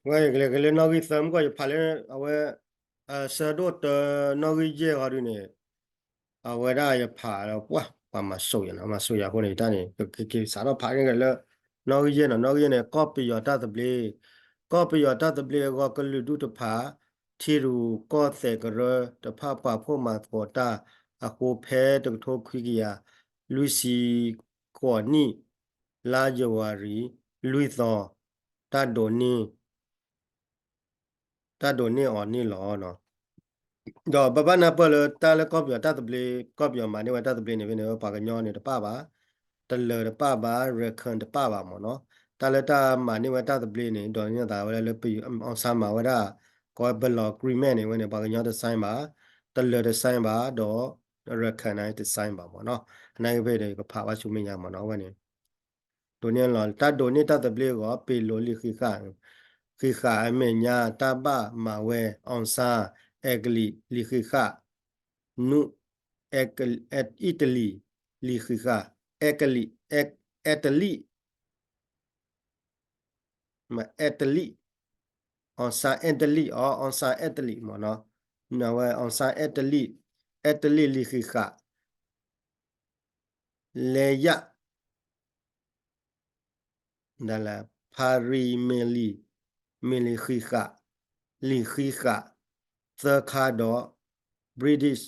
ဝဲကလဲၤကလဲၤနီၣ်ဂံၢ်သၢမုၢ်ကီၢ် ယဖးလၢ အဝဲ ဆၢဒိၣ်တၢနီၣ်ဂံၢ်ယဲၢ်ဃီဒုန့ၣ် အဝဲဒၣ်ယဖးလၢပှၢ် ပှၤမၤစိာ်ယၤနီၤ မၤစိာ်ယၤအဃိန့ၣ် ယတၢ်န့ၣ် ကက့ၤစးထီၣ်ဖးန့ၣ်လၢ နီၣ်ဂံၢ်ယဲၢ်နီၤ နီၣ်ဂံၢ်ယဲၢ်န့ၣ် ကီၢ်ပယီၤတၢ်သဘျ့ ကီၢ်ပယီၤတၢ်သဘျ့အဂီၢ် ကလုာ်ဒူၣ်တဖၣ် ထံရူၢ်ကီၢ်သဲးကရၢတဖၣ် ပာ်ဖှိၣ်မၤသကိးတၢ်အဃိ ဖဲတကထိခွံကယၤ လွံၢ်ဆံဃိးနံၣ် လါယနူၤအါရံၤ လွံၢ်သီ တၢ်ဒိးန့ၢ် တၢ်ဒိးန့ၢ်အီၤန့ၣ်လီၤ. ဒီးပဘၣ်နၢ်ပၢၢ်လၢတၢ်လၢကီၢ်ပယီၤတၢ်သဘျ့ ကီၢ်ပယီၤမၤန့ၢ်ဝဲတၢ်သဘျ့န့ၣ် ဖဲန့ၣ် ပှၤကညီန့ၣ်တပၣ်ဘၣ်, တလၢၤတပၣ်ဘၣ် ရခၢၣ်တပၣ်ဘၣ်မ့ၢ်နီၤ. တၢ်လၢတၢ်မၤန့ၢ်ဝဲတၢ်သဘျ့န့ၣ် ဒိးန့ၢ်သးဝဲဒၣ်လၢ အောင်ဆန်းမၤဝဲဒၣ် ကိးဝဲ bilateral agreement န့ၣ် ဝဲန့ၣ် ပှၤကညီတ sign ဘၣ်, တလၢၤတ sign ဘၣ် ဒီး ရခၢၣ်န့ၣ်တ sign ဘၣ်မ့ၢ်နီၤ. အနာ်က့ဖဲဒီး ယကဖးဝဲဆူမဲာ်ညါမ့ၢ်နီၤ အဝဲန့ၣ် ဒိးန့ၢ်လီၤ တၢ်ဒိးန့ၢ်တၢ်သဘျ့အဂီၢ် ပ့ၤလိာ်လံာ်ဃံးဃာ် ဃံးဃာ်အမဲာ်ညါ တၢ်ဘၣ်မၤဝဲ အောင်ဆန်း အဲကလံး လံာ်ဃံးဃာ် နူး အဲကလံး အ့တလံး လံာ်ဃံးဃာ် အဲကလံး အဲတလံး အဲတလံး အောင်ဆန်း အဲတလံး အီၤ အောင်ဆန်း အဲတလံး မ့ၢ်နီၤ. အဝဲ အောင်ဆန်း အဲတလံး အဲတလံး လံာ်ဃံးဃာ် လဲယၢ် ဒ်လဲၣ် ဖၤရံၤမ့ၤလံာ် မ့ၤလံာ်ဃံးဃာ် လံာ်ဃံးဃာ် သၢခါဒီး British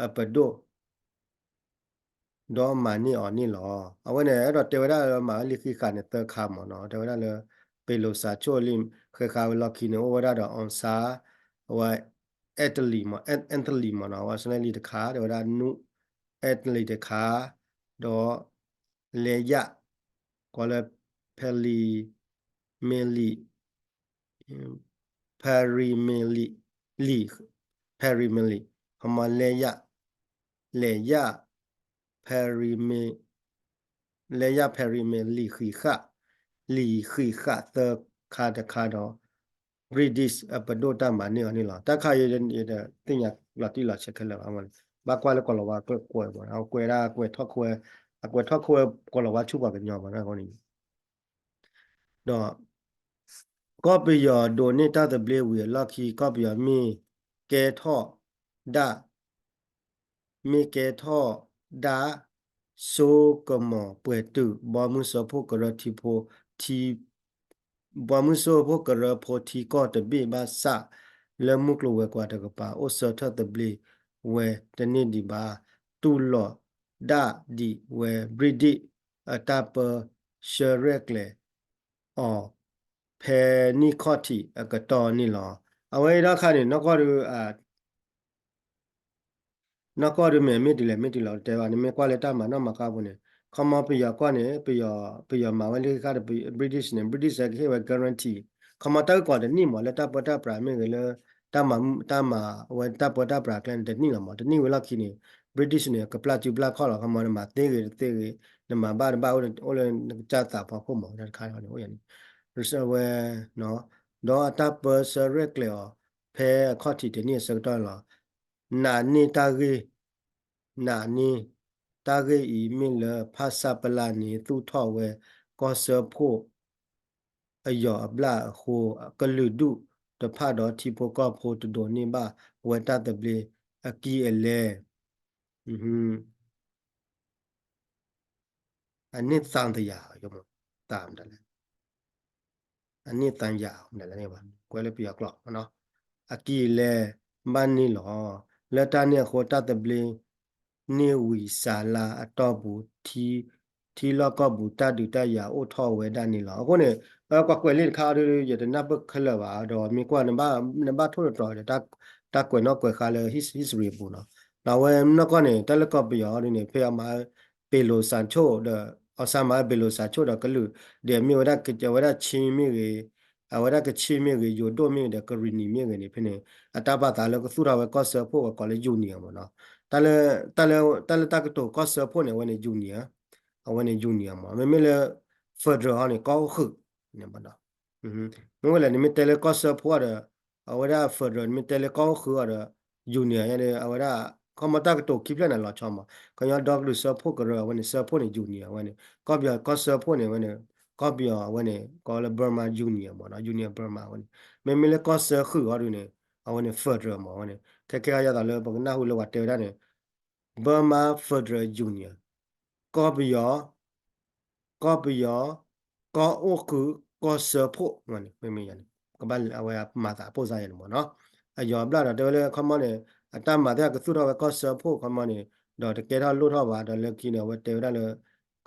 အပဒိၣ် ဒီးမၤန့ၢ်အီၤန့ၣ်လီၤ. အဝဲန့ၣ် အဲၣ်ဒိးတဲဝဲဒၣ်လၢမၤဝဲလံာ်ဃံးဃာ်န့ၣ်သၢခါမ့ၢ်နီၤ. တဲဝဲဒၣ်လၢ ပ့ၤလိာ်စးဆိၣ်လံာ် ဃဲးဃာ်ဝဲလီၢ်ခံန့ၣ် အိၣ်ဝဲဒၣ်ဒီး အောင်ဆန်း အဝဲ အဲတလံး မ့ၢ် အဲတလံး မ့ၢ်နီၤ အောင်ဆန်း အဲတလံး တခါ တဲဝဲဒၣ် နူး အဲတလံး တခါ ဒီး လဲယၢ် ကိးလၢ ဖၤရံၤမ့ၤလံာ် ဖၤရံၤမ့ၤလံာ် လံာ် ဖၤရံၤမ့ၤလံာ် ခီမီလဲယၢ် လဲယၢ် ဖၤရံၤမ့ၤ လဲယၢ် ဖၤရံၤမ့ၤ လံာ်ဃံးဃာ် လံာ်ဃံးဃာ်သၢခါတခါဒီး British အပဒိၣ်တၢ်မၤန့ၢ်အီၤန့ၣ်လီၤ. တၢ်ခါအံၤ ယတသ့ၣ်ညါလီၤတံၢ်လီၤဆဲးခဲလၢာ်ဘၣ်, ဘၣ်ကွၢ်လၢကီၢ်လီၤဝါကွဲးကွဲးမ့ၢ်နီၤ, ကွဲးဒၣ်ကွဲးထီၣ်ခွဲး, အကွဲးထီၣ်ခွဲးကီၢ်လီၤဝါဆူပှၤကညီမ့ၢ်နီၤအဃိန့ၣ် ဒီး ကီၢ်ပယီၤဒိးန့ၢ်တၢ်သဘျ့ဝံၤအလီၢ်ခံ ကီၢ်ပယီၤမ့ၢ်ကဲထီၣ်ဒၣ် မ့ၢ်ကဲထီၣ်ဒၣ် စိကမီၤပှဲၤတုာ် ဘီမုၢ်စၢဖှိၣ်ကရၢထံဖိ ထံ ဘီမုၢ်စၢဖှိၣ်ကရၢဖိထံကီၢ်တဘ့ၣ်ဘၣ်ဆၣ် လၢမုၢ်ကျိၤဝဲၤကွာ်တကပၤ အိၣ်ဆၢထၢၣ်သဘျ့ဝဲတန့ၢ်ဒံးဘၣ် တူၢ်လိာ်ဒၣ်ဒံးဝဲ British အတၢ်ပၢဆှၢရဲၣ်ကျဲၤ အီၤ ဖဲနံၣ်ခီၣ်ထံးအကတီၢ်န့ၣ်လီၤ. အဝဲအံၤတခါန့ၣ် နီၢ်ကီၢ်ဒုး နီၢ်ကီၢ်ဒုးမ့ၢ်မ့ၢ်တုၤလဲၣ်မ့ၢ်တုၤလီၤတဲဘၣ် နမ့ၢ်ကွၢ်လၢတၢ်မၤနီၣ်မၤဃါပူၤန့ၣ် ခီမီပယီၤကွၢ်န့ၣ် ပယီၤမၤဝဲလံဃါဒီး British န့ၣ် British ကဟ့ၣ်ဝဲ guarantee ခီမီတၢ်ဂ့ၢ်ကီးတနံၣ်မး လၢတၢ်ပၢတၢ်ပြးမ့ၢ်ဂ့ၤလၢ တၢ်မၤဝဲတၢ်ပၢတၢ်ပြးကျဲန့ၣ် တနံၣ်လီၤမး တနံၣ်ဝံၤလီၢ်ခံန့ၣ် British န့ၣ် ကပျၢ်စုပျၢ်ခီၣ်လီၤ ခီမီနမၤသ့ဂ့ၤတသ့ဂ့ၤ နမၤဘၣ်တဘၣ်အိၣ်လၢနကစၢ်သးဖီခိၣ်မး တၢ်တခါန့ၣ် အိၣ်ယၤန့ၣ် ဝဲ ဒီးအတၢ်ပၢဆှၢရဲၣ်ကျဲၤအီၤ ဖဲအခီၣ်ထံးတနံၣ်အဆၢကတီၢ်န့ၣ်လီၤ. နာ်န့ၢ်တၢ်ဂ့ၢ် နာ်န့ၢ် တၢ်ဂ့ၢ်အံၤမ့ၢ်လၢ ဖဆပလ န့ၣ် သူၣ်ထီၣ်ဝဲ ကီၢ်စၢဖှိၣ် အယီၤအဘျၣ်အဃိ ကလုာ်ဒူၣ်တဖၣ်ဒီးထံဖိကီၢ်ဖိတဒိးန့ၢ်ဘၣ်ဝဲတၢ်သဘျ့ အကံၢ်အလဲ အန့ၣ်သံသယၤ သံ အန့ၣ်သံယၤ ကွဲလၢပယီၤကျိာ် အကံၢ်အလဲဘၣ်န့ၣ်လီၤ. လၢတၢ်န့ၣ်အဃိ တၢ်သဘျ့န့ၢ်ဝံၤစှၤလါအတီၢ်ပူၤ ထံလီၢ်ကီၢ်ပူၤ တၢ်ဒုးတၢ်ယၤအိၣ်ထီၣ်ဝဲဒၣ်န့ၣ်လီၤ. အဃိန့ၣ် ပှၤကွဲးလံာ်တခါအံၤဒီး ယတနၢ်ပၢၢ်ခဲလၢာ်ဘၣ် ဒီးမ့ၢ်ကွၢ် နဘၣ်ထိၣ်သတြီၤဒီး တၢ်ကွဲးနီၣ်ကွဲးဃါလၢ history အပူၤနီၤ. ဒီးအဝဲနီၢ်ကီၢ်န့ၣ် တၢ်လၢကီၢ်ပယီၤအံၤန့ၣ် ဖဲအမၤ ပ့ၤလိာ်စးဆိၣ်ဒီး အောင်ဆန်း မၤပ့ၤလိာ်စးဆိၣ်ဒီးကလုာ် ဒီးမ့ၢ်ဝဲဒၣ် အဝဲဒၣ် Chin မ့ၢ်ဂ့ၤ အဝဲဒၣ်ကချ့ၣ်မ့ၢ်ဂ့ၤ ယိၤဒိၣ်မ့ၢ်ဂ့ၤဒီး ကရံၣ်နံၣ်မ့ၢ်ဂ့ၤန့ၣ် ဖဲန့ၣ် အတၢ်ပာ်သးလၢကသူၣ်ထီၣ်ဝဲကီၢ်စၢဖှိၣ်ဝဲကိးလၢ union မ့ၢ်နီၤ. တၢ်လၢ တၢ်လၢ တၢ်လၢတၢ်ကတိၤကီၢ်စၢဖှိၣ်န့ၣ် အဝဲန့ၣ် union အဝဲန့ၣ် union မ့ၢ် မ့မ့ၢ်လၢ federal ဟီန့ၣ် ကီၢ်အိၣ်ဃုာ်န့ၣ် မ့ၢ်ဝဲလဲၣ် နမ့ၢ်တဲလၢကီၢ်စၢဖှိၣ်ဒီး အဝဲဒၣ် federal နမ့ၢ်တဲလၢကီၢ်အိၣ်ဃုာ်အီၤဒီး union ယါန့ၣ် အဝဲဒၣ် ခီမီတၢ်ကတိၤခံဖျၢၣ်န့ၣ်လီၤဆီမး ကညီဒီကလုာ်စၢဖှိၣ်ကရၢ အဝဲန့ၣ် စၢဖှိၣ်န့ၣ် union အဝဲန့ၣ် ကီၢ်ပယီၤကီၢ်စၢဖှိၣ်န့ၣ် အဝဲန့ၣ် ကီၢ်ပယီၤအဝဲန့ၣ် ကိးလၢ Burma Union မ့ၢ်နီၤ Union Burma အဝဲန့ၣ် မ့မ့ၢ်လၢကီၢ်စၢဃုာ်အီၤဒုန့ၣ် အဝဲန့ၣ် federal မ့ၢ်အဝဲန့ၣ် ခဲခဲအံၤဒ်သိးလၢပကနၢ်ဟူလၢပှၤတဲဝဲဒၣ်န့ၣ် Burma Federal Union ကီၢ်ပယီၤ ကီၢ်ပယီၤ ကီၢ်အိၣ်ဃုာ် ကီၢ်စၢဖှိၣ်န့ၣ် မ့မ့ၢ်ယၤန့ၣ် ကဘၣ်အဝဲမၤသးအပိၢ်စါယၤန့ၣ်မ့ၢ်နီၤ အယီၤဘျၣ်ဒီးတဲဝဲလၢခီမီန့ၣ် အတၢ်မၤသ့ၣ်ကသူၣ်ထီၣ်ဝဲကီၢ်စၢဖှိၣ်ခီမီန့ၣ် ဒီးတကဲထီၣ်လိၣ်ထီၣ်ဘၣ် ဒီးလၢခံန့ၣ် အဝဲတဲဝဲဒၣ်လၢ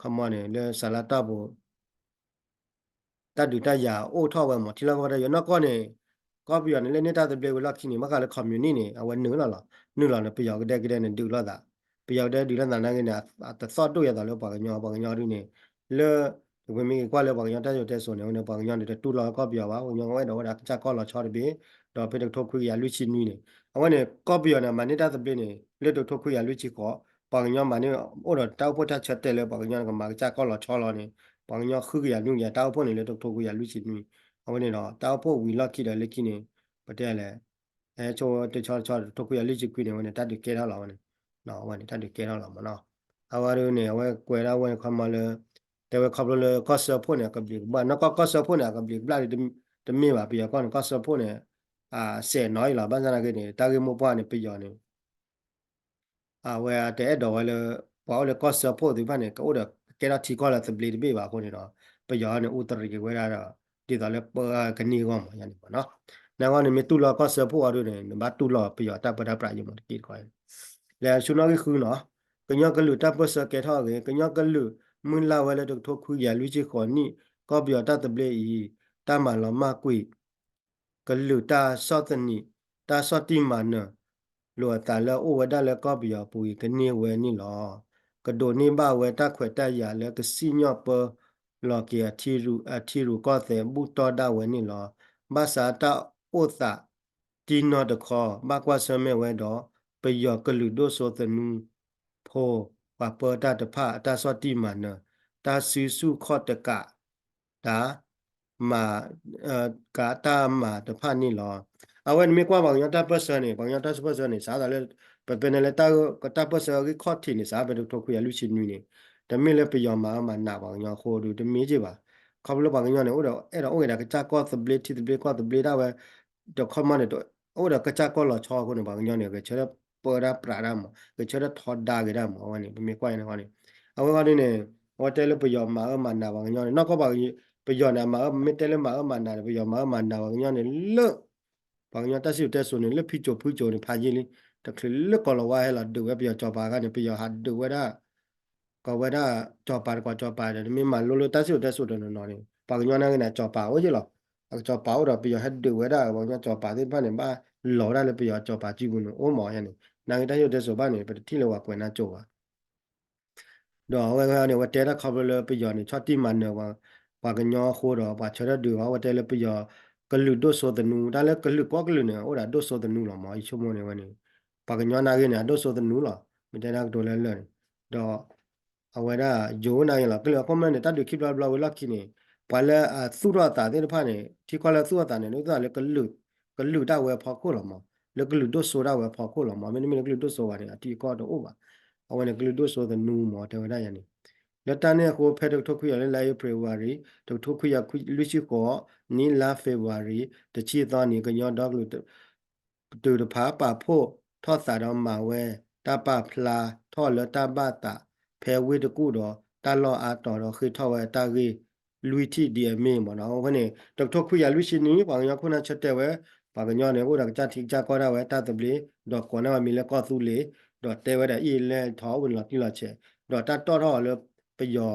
ခီမီန့ၣ် လၢစးလၢတၢ်ပူၤ တၢ်ဒုးတၢ်ယၤအိၣ်ထီၣ်ဝဲမ့ၢ်ထံလီၢ်ကီၢ်ပူၤတၢ်ယိာ်နီၢ်ကီၢ်န့ၣ် ကီၢ်ပယီၤန့ၣ် လၢန့ၢ်တၢ်သဘျ့ဝံၤလီၢ်ခံန့ၣ် ဘၣ်ဃးလၢ communist န့ၣ် အဝဲနုာ်လီၤလီၤ နုာ်လီၤန့ၣ် ပယီၤကဒဲကဒဲန့ၣ် ဒုးလိာ်သး ပယီၤကဒဲဒုးလိာ်သးနာ်က့န့ၣ် အတသီၣ်ဒိၣ်ယၤသးလၢပှၤကညီ ပှၤကညီဒုန့ၣ် လၢ ပမ့ၢ်ကွၢ်လၢပှၤကညီတၢ်စံၣ်စိၤတဲစိၤန့ၣ် အဝဲန့ၣ် ပှၤကညီန့ၣ် တတူၢ်လိာ်ကီၢ်ပယီၤဘၣ် ပှၤကညီအိၣ်ဒီးဝဲဒၣ်ကစၢ်ကီၢ်လီၤဆီတဘ့ၣ် ဒီးဖဲတကထိခွံကယၤလွံၢ်ဆံနွံန့ၣ် အဝဲန့ၣ် ကီၢ်ပယီၤန့ၣ် မၤန့ၢ်တၢ်သဘျ့န့ၣ် လၢတကထိခွံကယၤလွံၢ်ဆံဃိး ပှၤကညီမၤန့ၢ်အိၣ်ဒီးတၢ်အိၣ်ဖှိၣ်တၢ်ဆၢတဲာ်လၢပှၤကညီန့ၣ် ကမၤကစၢ်ကီၢ်လီၤဆီလီၤန့ၣ် ပှၤကညီဃုကယၤနွံကယၤတၢ်အိၣ်ဖှိၣ်န့ၣ် လၢတကထိခွံကယၤလွံၢ်ဆံနွံ အဝဲန့ၣ်ဒီး တၢ်အိၣ်ဖှိၣ်ဝံၤလီၢ်ခံဒီးလၢခံန့ၣ် ပတဲလဲၣ် ဟဲဆိတဆီတဆီတကထိခွံကယၤလွံၢ်ဆံခွံန့ၣ် အဝဲန့ၣ် တၢ်ဒုးကဲထီၣ်လီၤဝဲန့ၣ် အဝဲန့ၣ် တၢ်ဒုးကဲထီၣ်လီၤမ့ၢ်နီၤ အဝဲဒၣ်န့ၣ် အဝဲကွဲးဒၣ်ဝဲန့ၣ်ခီမီလၢ တဲဝဲခီဖျိလၢကီၢ်စၢဖှိၣ်န့ၣ် အကဘျံးကဘျၣ် နီၢ်ကီၢ်ကီၢ်စၢဖှိၣ်န့ၣ် အကဘျံးကဘျၣ်ဒ်တမ့ၢ်ဘၣ် ပယီၤကီၢ်န့ၣ် ကီၢ်စၢဖှိၣ်န့ၣ် စဲးနီၤအံၤလီၤ ဘၣ်ဆၣ်သနာ်က့န့ၣ် တၢ်ဂ့ၢ်မိၢ်ပှၢ်န့ၣ် ပယီၤန့ၣ် အဝဲတအဲၣ်ဒိးဝဲလၢ ပှၤအိၣ်လၢကီၢ်စၢဖှိၣ်သ့ၣ်တဖၣ်န့ၣ် ကအိၣ်ဒီးကကဲထီၣ်ထံကီၢ်လၢသဘျ့တဘ့ၣ်ဘၣ်အဃိန့ၣ်ဒီး ပယီၤန့ၣ် အူတရံးဝဲဒၣ်ဒီး ဒ်သိးလၢပၢကန့ၢ်အဂီၢ်မ့ၢ်ယါန့ၣ်မ့ၢ်နီၤ နဂီၢ်န့ၣ် မ့ၢ်တူၢ်လိာ်ကီၢ်စၢဖှိၣ်အီၤဒုန့ၣ် နဘၣ်တူၢ်လိာ်ပယီၤတၢ်ပၢတၢ်ပြးယိာ်မးတက့ၢ်တခီ လဲၤဆူနီၣ်ဂံၢ်ဃုနီၤ ကညီကလုာ်တၢ်ပၢၢ်ဆၢကဲထီၣ်အဂ့ၢ် ကညီကလုာ်မုၢ်လၢ်ဝဲလၢတကထိခွံကယၤလွံၢ်ဆံဃိးနံၣ် ကီၢ်ပယီၤတၢ်သဘျ့အံၤ တၢ်မၤလီၤမၢ်ကွံာ် ကလုာ်တၢ်ဆီၣ်သနံး တၢ်ဆီၣ်တံၢ်မၤနၢၤ လိာ်အသးလၢအအိၣ်ဝဲဒၣ်လၢကီၢ်ပယီၤပူၤအံၤကန့ၢ်ဝဲန့ၣ်လီၤ. ကဒိးန့ၢ်ဘၣ်ဝဲတၢ်ခွဲးတၢ်ယာ်လၢကစံၣ်ညီၣ်ပၢလီၤက့ၤအထံရူၢ်ကီၢ်သဲးဘူၣ်တီၢ်ဒၣ်ဝဲန့ၣ်လီၤ. ဘၣ်ဆၣ်တၢ်အိၣ်သးတံၢ်နီၢ်တခီ ဘၣ်ကွၢ်ဆၢၣ်မဲာ်ဝဲဒီး ပယီၤကလုာ်ဒိၣ်စိသနူဖိ ပှၤပၢတၢ်တဖၣ်အတၢ်ဆီၣ်တံၢ်မၤနၢၤ တၢ်စုဆူၣ်ခီၣ်တကး တၢ် မၤ ကးတၢ်မၤတဖၣ်န့ၣ်လီၤ. အဝဲန့ၣ်မ့ၢ်ကွၢ်ပှၤကညီတၢ်ပၢၢ်ဆၢန့ၣ် ပှၤကညီတၢ်ပၢၢ်ဆၢန့ၣ် စးထီၣ်လၢ ပပန့ၣ်လၢတၢ်ပၢၢ်ဆၢအဂံၢ်ခီၣ်ထံးန့ၣ် စးဖဲတကထိခွံကယၤလွံၢ်ဆံနွံန့ၣ် တမ့ၢ်လၢပယီၤမၤအၢမၤနးပှၤကညီအဃိဒီးတမ့ၢ်က့ဘၣ်. ခီဖျိလၢပှၤကညီန့ၣ် အိၣ်ဒီးအဲၣ်ဒိးအိၣ်က့ၤဒီးကစၢ်ကီၢ်သဘျ့ထံသဘျ့ကီၢ်သဘျ့ဒၣ်ဝဲ ဒီးခီမီန့ၣ် အိၣ်ဒီးကစၢ်ကီၢ်လီၤဆီအဃိန့ၣ် ပှၤကညီန့ၣ် ဂဲၤဆၢထၢၣ်ပၢတၢ်ပြးတၢ်မး ဂဲၤဆၢထၢၣ်ထီဒါက့ၤတၢ်မး အဝဲန့ၣ် ပမ့ၢ်ကွၢ်အံၤန့ၣ်ဃီန့ၣ် အဝဲဃီဒ်န့ၣ် အဝဲတဲလၢပယီၤမၤအၢမၤနးပှၤကညီန့ၣ် နီၢ်ကီၢ်ပှၤ ပယီၤန့ၣ် အမၤအၢ မ့ၢ်တဲလၢမၤအၢမၤနးန့ၣ် ပယီၤမၤအၢမၤနးပှၤကညီန့ၣ်လၢ ပှၤကညီတၢ်စံၣ်စိၤတဲစိၤန့ၣ် လၢဖံကၠိဖုကၠိန့ၣ် ဖးယံာ်လံ တချုးလၢကီၤလၤဝါဟဲလီၤဒုးဝဲပယီၤကၠီၤပၤအခါန့ၣ် ပယီၤဟးဒုးဝဲဒၣ် ကိးဝဲဒၣ်ကၠီၤပၤတကွၢ်ကၠီၤပၤဒီး တမ့ၢ်မၤလိလၢတၢ်စံၣ်စိၤတဲစိၤတနီၤနီၤန့ၣ် ပှၤကညီနာ်က့န့ၣ် အကၠီၤပၤအိၣ်ယ့ၣ်လီၤ. အကၠီၤပၤအိၣ်ဒီးပယီၤဟဲဒုးဝဲဒၣ် ပှၤကညီကၠီၤပၤသ့ၣ်တဖၣ်န့ၣ် ဘၣ်လီၤဝဲဒၣ်လၢပယီၤကၠီၤပၤစုပူၤန့ၣ် အိၣ်မးယါန့ၣ် နာ်က့တၢ်စံၣ်စိၤတဲစိၤဘၣ်န့ၣ် ပတထံၣ်လၢပှၤကွဲးနါကၠိဘၣ် ဒီးအဝဲန့ၣ် အဝဲတဲတၢ်ခီဖျိလၢပယီၤန့ၣ် ဆီၣ်တံၢ်မၤနၢၤ ပှၤကညီအဃိဒီး ပှၤဆၢထၢၣ်ဒုးဘၣ် အဝဲတဲလၢပယီၤကလုာ်ဒိၣ်စိသနူ တၢ်လၢကလုာ်ကိးကလုာ်န့ၣ် အိၣ်ဒီးဒိၣ်စိသနူလီၤမး ယဆိကမိၣ်န့ၣ်ဝဲန့ၣ် ပှၤကညီနာ်က့န့ၣ် အဒိၣ်စိသနူလီၤ မ့ၢ်တဲတၢ်ကတိၤလၢလၢာ်န့ၣ် ဒီး အဝဲဒၣ်ယိၤနာ်က့လီၤ ကလုာ်အခိၣ်မၢၢ်န့ၣ် တၢ်ဒုးခံဘျီဘျီဝံၤလီၢ်ခံန့ၣ် ပှၤလၢအသူၣ်ထီၣ်အသးသ့ၣ်တဖၣ်န့ၣ် ထံကီၢ်လၢသူၣ်ထီၣ်အသးန့ၣ် ဒ်သိးလၢကလုာ် ကလုာ်ဒၣ်ဝဲအဖီခိၣ်လီၤမး လၢကလုာ်ဒိၣ်စိဒၣ်ဝဲအဖီခိၣ်လီၤမး မ့တမ့ၢ်လၢကလုာ်ဒိၣ်စိဘၣ်န့ၣ် အထံအကီၢ်တအိၣ်ဘၣ် အဝဲန့ၣ်ကလုာ်ဒိၣ်စိသနူမး တဲဝဲဒၣ်ယါန့ၣ် လၢတၢ်န့ၣ်အဃိ ဖဲတကထိခွံကယၤလၢလါအ့ဖြ့ၣ် February တကထိခွံကယၤလွံၢ်ဆံဃိး နံၣ်လါ February တဆံသီန့ၣ် ကညီဒီကလုာ် တုၤတဖၣ်ပာ်ဖှိၣ်ထီၣ်သးဒီးမၤဝဲ တၢ်ပာ်ဖျါထီၣ်လၢတၢ်ဘၣ်သး ဖဲဝ့ၢ်တကူၣ်ဒီး တၢ်လီၢ်အါတီၤဒီး ဃ့ထီၣ်ဝဲတၢ်ဂ့ၢ်လွံၢ်ထံၣ်ဒ်အမ့ၢ်မးနီၤ အဝဲန့ၣ် တကထိခွံကယၤလွံၢ်ဆံနွံ ပှၤကညီခိၣ်နၢ်ဆၢတဲာ်ဝဲ ပှၤကညီန့ၣ် အိၣ်ဒီးကစၢ်ထံကစၢ်ကီၢ်ဒၣ်ဝဲတၢ်သဘျ့ ဒီးကိးန့ၢ်ဝဲမံၤလၢကီၢ်သူလ့ၤ ဒီးတဲဝဲဒၣ်အံၤလဲၣ်ထီၣ်အိၣ်ဝဲလီၤတံၢ်လီၤဆဲး ဒီးတၢ်တီၣ်ထီၣ်အီၤလၢပယီၤ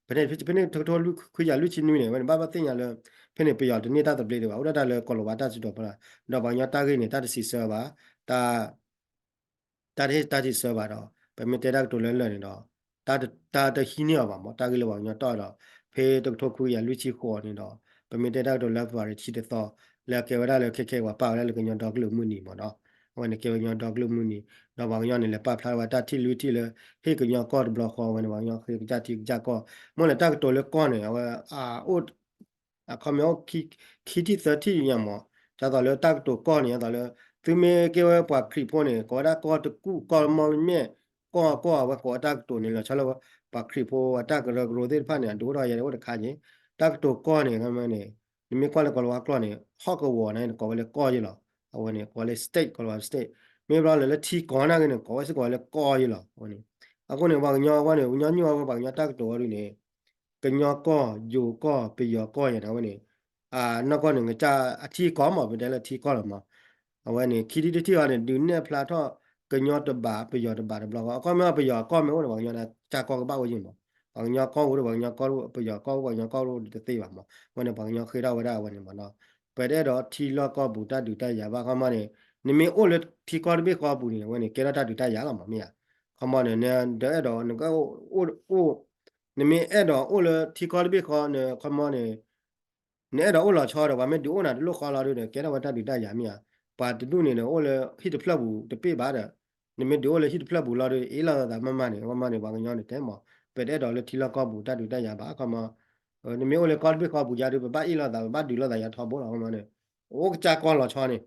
ဖဲန့ၣ် ဖဲန့ၣ်တကထိခွံကယၤလွံၢ်ဆံနွံန့ၣ် ဝဲန့ၣ် ဘၣ်ဘၣ်သ့ၣ်ညါလၢ ဖဲန့ၣ်ပယီၤတန့ၢ်တၢ်သဘျ့ဒံးဘၣ် အိၣ်ဒၣ်တၢ်လၢကီၤလၤဝါတၢ်စုတီၤဖီလာ် ဒီးပှၤကညီတၢ်ဂ့ၢ်န့ၣ် တၢ်တစံးဆၢဘၣ် တၢ် တၢ်တဟ့ၣ်တၢ်စံးဆၢဘၣ်ဒီး ပမ့ၢ်တဲတၢ်ကတိၤလၢလၢာ်န့ၣ်ဒီး တၢ်တဟံးန့ၢ်အီၤဘၣ်မး တၢ်ဂ့ၢ်လၢပှၤကညီတီၣ်ဒီး ဖဲတကထိခွံကယၤလွံၢ်ဆံဃိးန့ၣ်ဒီး ပမ့ၢ်တဲတၢ်ကတိၤလၢ February တဆံတသီ လၢအကဲဝဲဒၣ်လၢခဲခဲအံၤပှၤပာ်ဝဲဒၣ်လၢကညီဒီကလုာ်မုၢ်နံၤမးနီၤ အဝဲန့ၣ်ကဲဝဲကညီဒီကလုာ်မုၢ်နံၤ ဒီးပှၤကညီန့ၣ်လဲၤပာ်ဖျါထီၣ်ဝဲတၢ်ထံၣ်လွံၢ်ထံၣ်လၢ ဟ့ၣ်ကညီကီၢ်တဘျီဃီဝဲန့ၣ် ပှၤကညီဃ့ကစၢ်ထံကစၢ်ကီၢ် မ့ၢ်လၢတၢ်ကတိၤလၢကီၢ်န့ၣ် အဝဲ အအိၣ် အခီပညီအိၣ်ခံထံၣ်သၢထံၣ်ညါမး ဒ်သိးလၢတၢ်ကတိၤကီၢ်န့ၣ် ဒ်သိးလၢ သုမ့ၢ်ကဲဝဲပှၤခရံာ်ဖိန့ၣ် ကိးဝဲဒၣ်ကီၢ်တကူၣ် ကီၢ်မီၢ်မဲၢ် ကီၢ်ကီၢ်အဝဲကိးဝဲတၢ်ကတိၤန့ၣ် လီၤဆီလၢပှၤခရံာ်ဖိအတၢ်ကရၢကရိသ့ၣ်တဖၣ်န့ၣ် အဒိၣ်ထီၣ်ယဲန့ၣ် အိၣ်တခါက့ၤ တၢ်ကတိၤကီၢ်န့ၣ် ခီမီန့ၣ် နမ့ၢ်ကွၢ်လၢကီၤလၤဝါကျိာ်န့ၣ် ဟီၣ်ကဝီၤန့ၣ် ကိးဝဲလၢကီၢ်ယ့လီၤ. အဝဲန့ၣ် ကိးဝဲလၢ state ကီၤလၤဝါ state မ့ၢ်ဘျီလၢ လၢထံကီၢ်နာ်က့န့ၣ် ကိးဝဲစ့ၢ်ကီးဝဲလၢကီၢ်ယ့လီၤ. အဃိန့ၣ် ပှၤကညီအဂီၢ်န့ၣ် ပှၤကညီနုာ်အီၤဝဲ ပှၤကညီတၢ်ကတိၤအီၤဒ်န့ၣ် ကညီကီၢ်, ယိၤကီၢ်, ပယီၤကီၢ်ယဲန့ၣ် အဝဲန့ၣ် အနီၢ်ကီၢ်န့ၣ် ကစၢ်အထံကီၢ်မး ပတဲလၢထံကီၢ်လီၤမး. အဝဲန့ၣ် ခံထံၣ်တထံၣ်အံၤန့ၣ် ဒုးနဲၣ်ဖျါထီၣ် ကညီတဘး ပယီၤတဘးတဘျီဃီ အခီပညီ ပယီၤကီၢ်မ့ၢ်အိၣ်ဒီး ပှၤကညီကစၢ်ကီၢ်ကဘၣ်အိၣ်ယ့ၢ်မး. ပှၤကညီကီၢ်အိၣ်ဒီး ပှၤကညီကီၢ် ပယီၤကီၢ်အိၣ် ပှၤကညီကီၢ်အိၣ်တသ့ဘၣ်မး. အဝဲန့ၣ် ပှၤကညီဃ့ထီၣ်ဝဲဒၣ်အဝဲန့ၣ်မးနီၤ ပတအဲၣ်ဒိးထံလီၢ်ကီၢ်ပူၤတၢ်ဒုးတၢ်ယၤဘၣ် ခီမီန့ၣ် နမ့ၢ်အိၣ်လၢထံကီၢ်တဘ့ၣ်ဃီပူၤန့ၣ် အဝဲန့ၣ် ကဲထီၣ်တၢ်ဒုးတၢ်ယၤလီၤမး မ့ၢ်ဧါ. ခီမီန့ၣ် နတအဲၣ်ဒိး နကအိၣ် နမ့ၢ်အဲၣ်ဒိးအိၣ်လၢထံကီၢ်တဘ့ၣ်ဃီန့ၣ် ခီမီန့ၣ် နအဲၣ်ဒိးအိၣ်လီၤဆီဒီး ပှၤမ့ၢ်ဒုးအိၣ်နၤတလိၣ်ဃီလီၤဒုးဒီး ကဲထီၣ်ဝဲတၢ်ဒုးတၢ်ယၤမ့ၢ်ဧါ. ပှၤတဒူၣ်န့ၣ်ဒီး အိၣ်လၢဟံၣ်တဖျၢၣ်ပူၤတပ့ၢ်ဘၣ်ဒီး နမ့ၢ်ဒုးအိၣ်လၢဟံၣ်တဖျၢၣ်ပူၤလီၤဒီး အ့ၣ်လိာ်သးမးမးန့ၣ် ခီမီန့ၣ် ပှၤကညီန့ၣ်တဲမး ပတအဲၣ်ဒိးလၢထံလီၢ်ကီၢ်ပူၤတၢ်ဒုးတၢ်ယၤဘၣ် ခီမီ နမ့ၢ်အိၣ်လၢကီၢ်တဘ့ၣ်ဃီပူၤယါဒီး ပဘၣ်အ့ၣ်လိာ်သး ပဘၣ်ဒုးလိာ်သးယါထီဘိလီၤ ခီမီန့ၣ် အိၣ်ကစၢ်ကီၢ်လီၤဆီန့ၣ်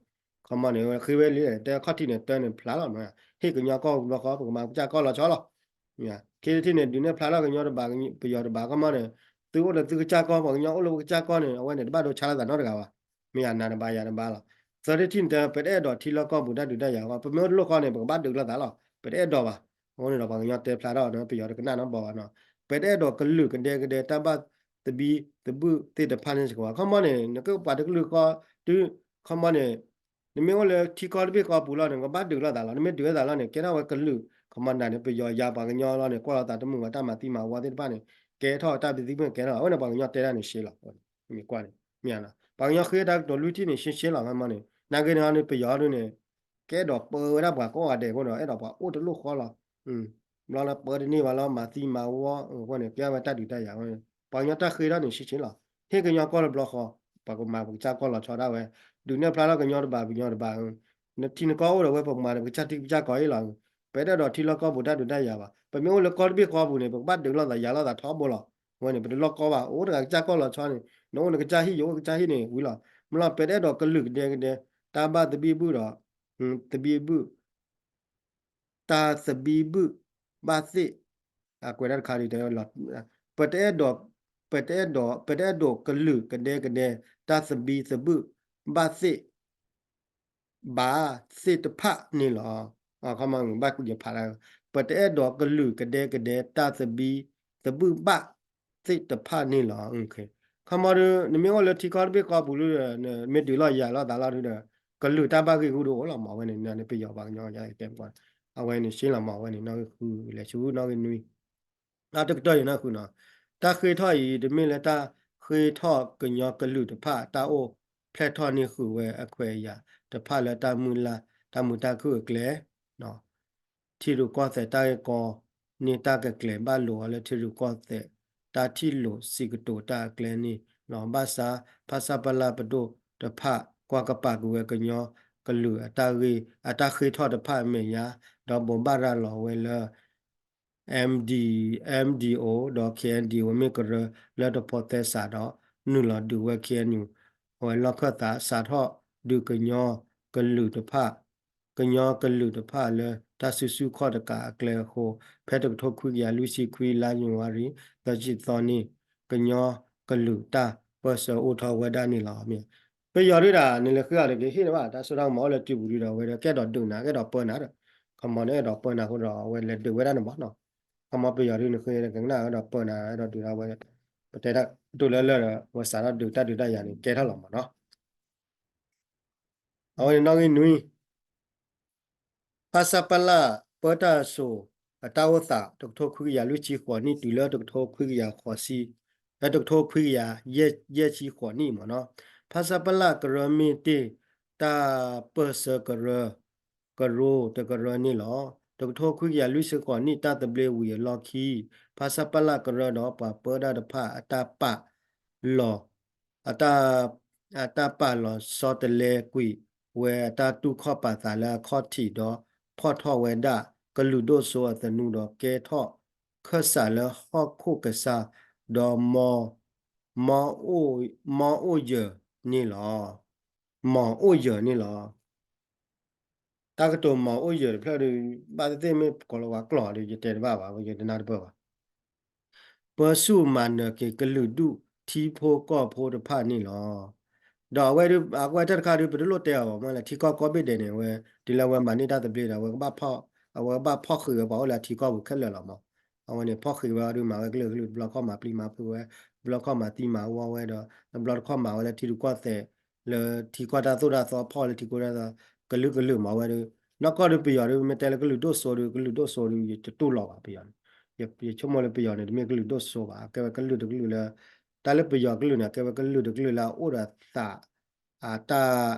ခီမီန့ၣ် ဃ့ဝဲလံ တဲခီၣ်ထံးန့ၣ် တၢ်န့ၣ်ဖျါလီၤမး ဟ့ၣ်ကညီကီၢ်ပူၤတဘျီဃီ ပကမၤကစၢ်ကီၢ်လီၤဆီလီၤ ခံထံၣ်န့ၣ် ဒုးနဲၣ်ဖျါထီၣ်ကညီတဘး ပယီၤတဘး ခီမီန့ၣ် သုအိၣ်ဒီးသုကစၢ်ကီၢ် ပှၤကညီအိၣ်လၢပကစၢ်ကီၢ်န့ၣ် အဝဲန့ၣ် တဘၣ်ဒိဆါလိာ်သးနီတဂၤဘၣ် မ့ၢ်ယၤနၤတဘးယၤတဘးလီၤ. သၢထံၣ်တထံၣ်န့ၣ်တဲ ပတအဲၣ်ဒိးထံလီၢ်ကီၢ်ပူၤတၢ်ဒုးတၢ်ယၤဃီ ပမ့ၢ်အိၣ်တလိၣ်ဃီန့ၣ် ပကဘၣ်ဒုးလိာ်သးလီၤ ပတအဲၣ်ဒိးဘၣ်. အဃိန့ၣ်ဒီး ပှၤကညီတဲဖျါထီၣ် ပယီၤတကနၣ်နီတဘျီဘၣ်နီၤ ပတအဲၣ်ဒိးကလုာ်ကဒဲကဒဲ တၢ်ဘၣ်သဘံၣ်သဘုၣ်သ့ၣ်တဖၣ်န့ၣ်စ့ၢ်ကီးဘၣ် ခီမီန့ၣ် နကပှၤတကလုာ်ဃီ တုၤ ခီမီန့ၣ် နမ့ၢ်အိၣ်လၢထံကီၢ်တဘ့ၣ်ဃီပူၤလီၤန့ၣ် ကဘၣ်ဒုးလိာ်သးလီၤ နမ့ၢ်ဒုးလိာ်သးလီၤန့ၣ် ကဲထီၣ်ဝဲကလုာ် ခီမီနၤန့ၣ် ပယီၤယၤပှၤကညီလီၤန့ၣ် ကွၢ်လိာ်သးတမုာ်ဘၣ် တၢ်မၤသံမၤဝီသ့ၣ်တဖၣ်န့ၣ် ကဲထီၣ်တၢ်ဘံၣ်သဘုၣ်ကဲထီၣ် အဝဲန့ၣ် ပှၤကညီတဲတၢ်န့ၣ်ရှဲလီၤ မ့ၢ်ကွၢ်န့ၣ် မ့ၢ်ဧါနီၤ ပှၤကညီဃ့တၢ်ကတိၤလွံၢ်ထံၣ်န့ၣ် ရှဲရှဲလီၤ ခီမီန့ၣ် နာ်က့န့ၣ်န့ၣ် ပယီၤဒုးန့ၣ် ကအဲၣ်ဒိးပၢဝဲဒၣ်ပှၤကိးဂၤဒဲးအဃိဒီး အဲၣ်ဒိးပှၤအိၣ်တလိၣ်ဃီလီၤ ဘျီလၢပၢတန့ၢ်ဘၣ်လီၤ မၤသံမၤဝီအဃိန့ၣ် ကဲဝဲတၢ်ဒုးတၢ်ယၤ ပှၤကညီတၢ်ဃ့ထီၣ်န့ၣ် ရှဲရှဲလီၤ ဟ့ၣ်ကညီကီၢ်တဘျီဃီ ပှၤကမၤပကစၢ်ကီၢ်လီၤဆီဒၣ်ဝဲ ဒုးနဲၣ်ဖျါထီၣ်ကညီတဘး ပယီၤတဘး နထံနကီၢ်အိၣ်ဒီးဝဲ ပကမၤဒီးပကစၢ်ထံပကစၢ်ကီၢ်အံၤလီၤ ပတအဲၣ်ဒိးထံလီၢ်ကီၢ်ပူၤတၢ်ဒုးတၢ်ယၤဘၣ် ပမ့ၢ်အိၣ်လၢကီၢ်တဘ့ၣ်ဃီပူၤန့ၣ် ပကဘၣ်ဒုးလိာ်သးယၤလိာ်သးထီဘိလီၤ အဝဲန့ၣ် ပတလိၣ်ကီၢ်ဘၣ် အိၣ်တဂၤကစၢ်ကီၢ်လီၤဆီန့ၣ် နအိၣ်နကစၢ်ဟံၣ် ယအိၣ်ကစၢ်ဟံၣ်န့ၣ် ဝံၤလီၤ မ့ၢ်လီၤ ပတအဲၣ်ဒိးကလုာ်ကဒဲကဒဲ တၢ်ဘၣ်သဘံၣ်ဘုၣ်ဒီး သဘံၣ်ဘုၣ် တၢ်သဘံၣ်ဘုၣ်ဘၣ်သ့ၣ် အကွဲးဒၣ်တခါဒ်တဲလီၤ ပတအဲၣ်ဒိး ပတအဲၣ်ဒိး ပတအဲၣ်ဒိးကလုာ်ကဒဲကဒဲ တၢ်သဘံၣ်သဘုၣ်ဘၣ်သ့ၣ် ဘၣ်သ့ၣ်တဖၣ်န့ၣ်လီၤ. ခီမီဘၣ်ယဖးဒၣ် ပတအဲၣ်ဒိးကလုာ်ကဒဲကဒဲ တၢ်သဘံၣ်သဘုၣ်ဘၣ်သ့ၣ်တဖၣ်န့ၣ်လီၤ. ခီမီဒီး နမ့ၢ်အိၣ်လၢထံကီၢ်တဘ့ၣ်ဃီပူၤလၢ မ့ၢ်ဒုးလိာ်ယၤလိာ်သးလီၤဒုးဒီး ကလုာ်တၢ်ဘၣ်ဂ့ၢ်ဂူၢ်ဒိၣ်အိၣ်လီၤမး အဝဲန့ၣ် နပယီၤပှၤကညီတဲ အဝဲန့ၣ်ရှဲလီၤမး အဝဲန့ၣ် နီၣ်ဂံၢ်ဃုလဲၤဆူနီၣ်ဂံၢ်နွံ အတကတီၢ်အံၤနီၢ်ဃုနီၤ တၢ်ဃ့ထီၣ်အံၤ တမ့ၢ်လၢတၢ်ဃ့ထီၣ်ကညီကလုာ်တဖၣ် တၢ်အိၣ်ဖျဲၣ်ထီၣ်န့ၢ်ဃုာ်ဝဲအခွဲးအယာ်တဖၣ်လၢတၢ်မုာ်လၢ် တၢ်မုာ်တၢ်ခုၣ်အကျဲ ထံရူၢ်ကီၢ်သဲးတၢ်ဂ့ၢ်ကီန့ၣ် တၢ်ကကျဲၤဘၣ်လိာ်အီၤလၢထံရူၢ်ကီၢ်သဲး တၢ်ထံၣ်လိာ်စံးကတိၤတၢ်အကျဲန့ၣ်လီၤ. ဘၣ်ဆၣ် ဖဆပလ ပဒိၣ်တဖၣ် ကွၢ်ကပၤကွံာ်ဝဲကညီကလုာ်အတၢ်ဂ့ၢ် အတၢ်ဃ့ထီၣ်တဖၣ်အမဲာ်ညါ ဒီးဘိးဘၣ်ရၤလီၤဝဲလၢ MD MDO ဒီး KNDO မ့ၢ်ကရၢလၢတဖိးသဲစးဒီး နုာ်လီၤဒုးဝဲ KNU အဝဲလီၢ်ခၢၣ်သး စးထီၣ်ဒုးကညီကလုာ်တဖၣ် ကညီကလုာ်တဖၣ်လၢတၢ်စုဆူၣ်ခီၣ်တကးအကျဲအဃိ ဖဲတကထိခွံကယၤလွံၢ်ဆံခွံ လါယနူၤအါရံၤ သၢဆံသီနံၤ ကညီကလုာ်တၢ်ပၢၢ်ဆၢအိၣ်ထီၣ်ဝဲဒၣ်န့ၣ်လီၤ. ပယီၤဒုးဒၣ် နလဲၤဃ့အီၤတက့ၢ် ဟ့ၣ်န့ၢ်ဘၣ် တၢ်စိတၢ်ကမီၤအိၣ်လၢစုပူၤဒုးဒီး အဝဲဒီးကအဲၣ်ဒိးဒုးနၤ ကအဲၣ်ဒိးပၢနၤဒီး ခီမီန့ၣ်အဲၣ်ဒိးပၢနၤအဃိဒီး အဝဲလဲၤဒုးဝဲဒၣ်န့ၣ်မးနီၤ. ခီမီပယီၤဒုးန့ၣ်ဃ့ကနၣ်အဲၣ်ဒိးပၢနၤ အဲၣ်ဒိးဒုးဒၣ်ဝဲ ပတဲတၢ်တိၤလၢလၢာ်ဒီး အဝဲစးထီၣ်ဒုးတၢ်ဒုးတၢ်ယၤန့ၣ် ကဲထီၣ်လီၤမးနီၤ. အဝဲန့ၣ်နီၣ်ဂံၢ်နွံ ဖဆပလ ပၢတၢ်အစိၤအတၢ်အိၣ်သး တကထိခွံကယၤလွံၢ်ဆံဃိးနံၣ် တုၤလၢတကထိခွံကယၤဃိးဆံ လၢတကထိခွံကယၤယဲၢ်ဆံဃိးနံၣ်မးနီၤ. ဖဆပလ ကရၢမ့ၢ်တ့ၢ် တၢ်ပၢၢ်ဆၢကရၢ ကရိတကရၢန့ၣ်လီၤ. တကထိခွံကယၤလွံၢ်ဆံဃိးနံၣ် တၢ်သဘျ့ဝံၤအလီၢ်ခံ ဖဆပလ ကရၢဒီးပှၤပၢတၢ်တဖၣ် အတၢ်ပာ်လီၤ အတၢ် အတၢ်ပာ်လီၤဆီတလဲကွံာ်ဝဲအတၢ်တူၢ်ခီၣ်ပာ်သးလၢအခီၣ်ထံးဒီး ဖီၣ်ထီၣ်ဝဲဒၣ် ကလုာ်ဒိၣ်စိအသနူဒီးကဲထီၣ်ခၢၣ်စးလၢဟီၣ်ခိၣ်ကစၢ်ဒီး မီၤအိၣ်ယၢၤန့ၣ်လီၤ. မီၤအိၣ်ယၢၤန့ၣ်လီၤ. တၢ်ကတိၤမီၤအိၣ်ယၢၤတဖျၢၣ်ဒီး ဘၣ်သ့ၣ်သ့ၣ်မ့ၢ်ကီၤလၤဝါကျိာ်ဒီး ယတဲတဘၣ်ဘၣ် ယတနၢ်တပၢၢ်ဘၣ်. ပၢဆူၣ်မၤနၢၤက့ၤကလုာ်ဒူၣ် ထံဖိကီၢ်ဖိတဖၣ်န့ၣ်လီၤ. ဒီးအဝဲဒုး အဝဲတၢ်တခါဒုး ပတလိၣ်တဲအီၤဘၣ်မ့ၢ်လဲၣ် ထံကီၢ်ကိးဘ့ၣ်ဒဲးန့ၣ် အဝဲ တုၤလၢအဝဲမၤန့ၢ်တၢ်သဘျ့ဒီး အဝဲကဘၣ်ဖီၣ် အဝဲကဘၣ်ဖီၣ်ဃံးဝဲပှၤအိၣ်လၢအထံကီၢ်ပူၤခဲလၢာ်လီၤမး. အဝဲန့ၣ် ဖီၣ်ဃံးဝဲအီၤဒုး မၤဝဲကလုာ်ကလုာ် တဘျီခီၣ်မၤပျံၤမၤဖုးဝဲ, တဘျီခီၣ်မၤသံမၤဝီဝဲဒီး တဘျီတခီၣ်မၤဝဲလၢထံရူၢ်ကီၢ်သဲး လၢထံကီၢ်တၢ်သိၣ်တၢ်သီဖီၣ်လၢထံကီၢ်တၢ်သိၣ် ကလုာ်ကလုာ်မၤဝဲဒုး နီၢ်ကီၢ်ဒုးပယီၤဒုး မ့ၢ်တဲလၢကလုာ်ဒိၣ်စိဒုး ကလုာ်ဒိၣ်စိဒုး ယတတူၢ်လိာ်ဘၣ်ပယီၤန့ၣ်. ယဆိကမိၣ်လၢပယီၤန့ၣ် တမ့ၢ်ကလုာ်ဒိၣ်စိဘၣ် ကဲဝဲကလုာ်တကလုာ်လၢ တၢ်လၢပယီၤကလုာ်န့ၣ် ကဲဝဲကလုာ်တကလုာ်လၢအအိၣ်ဒီးသး အတၢ်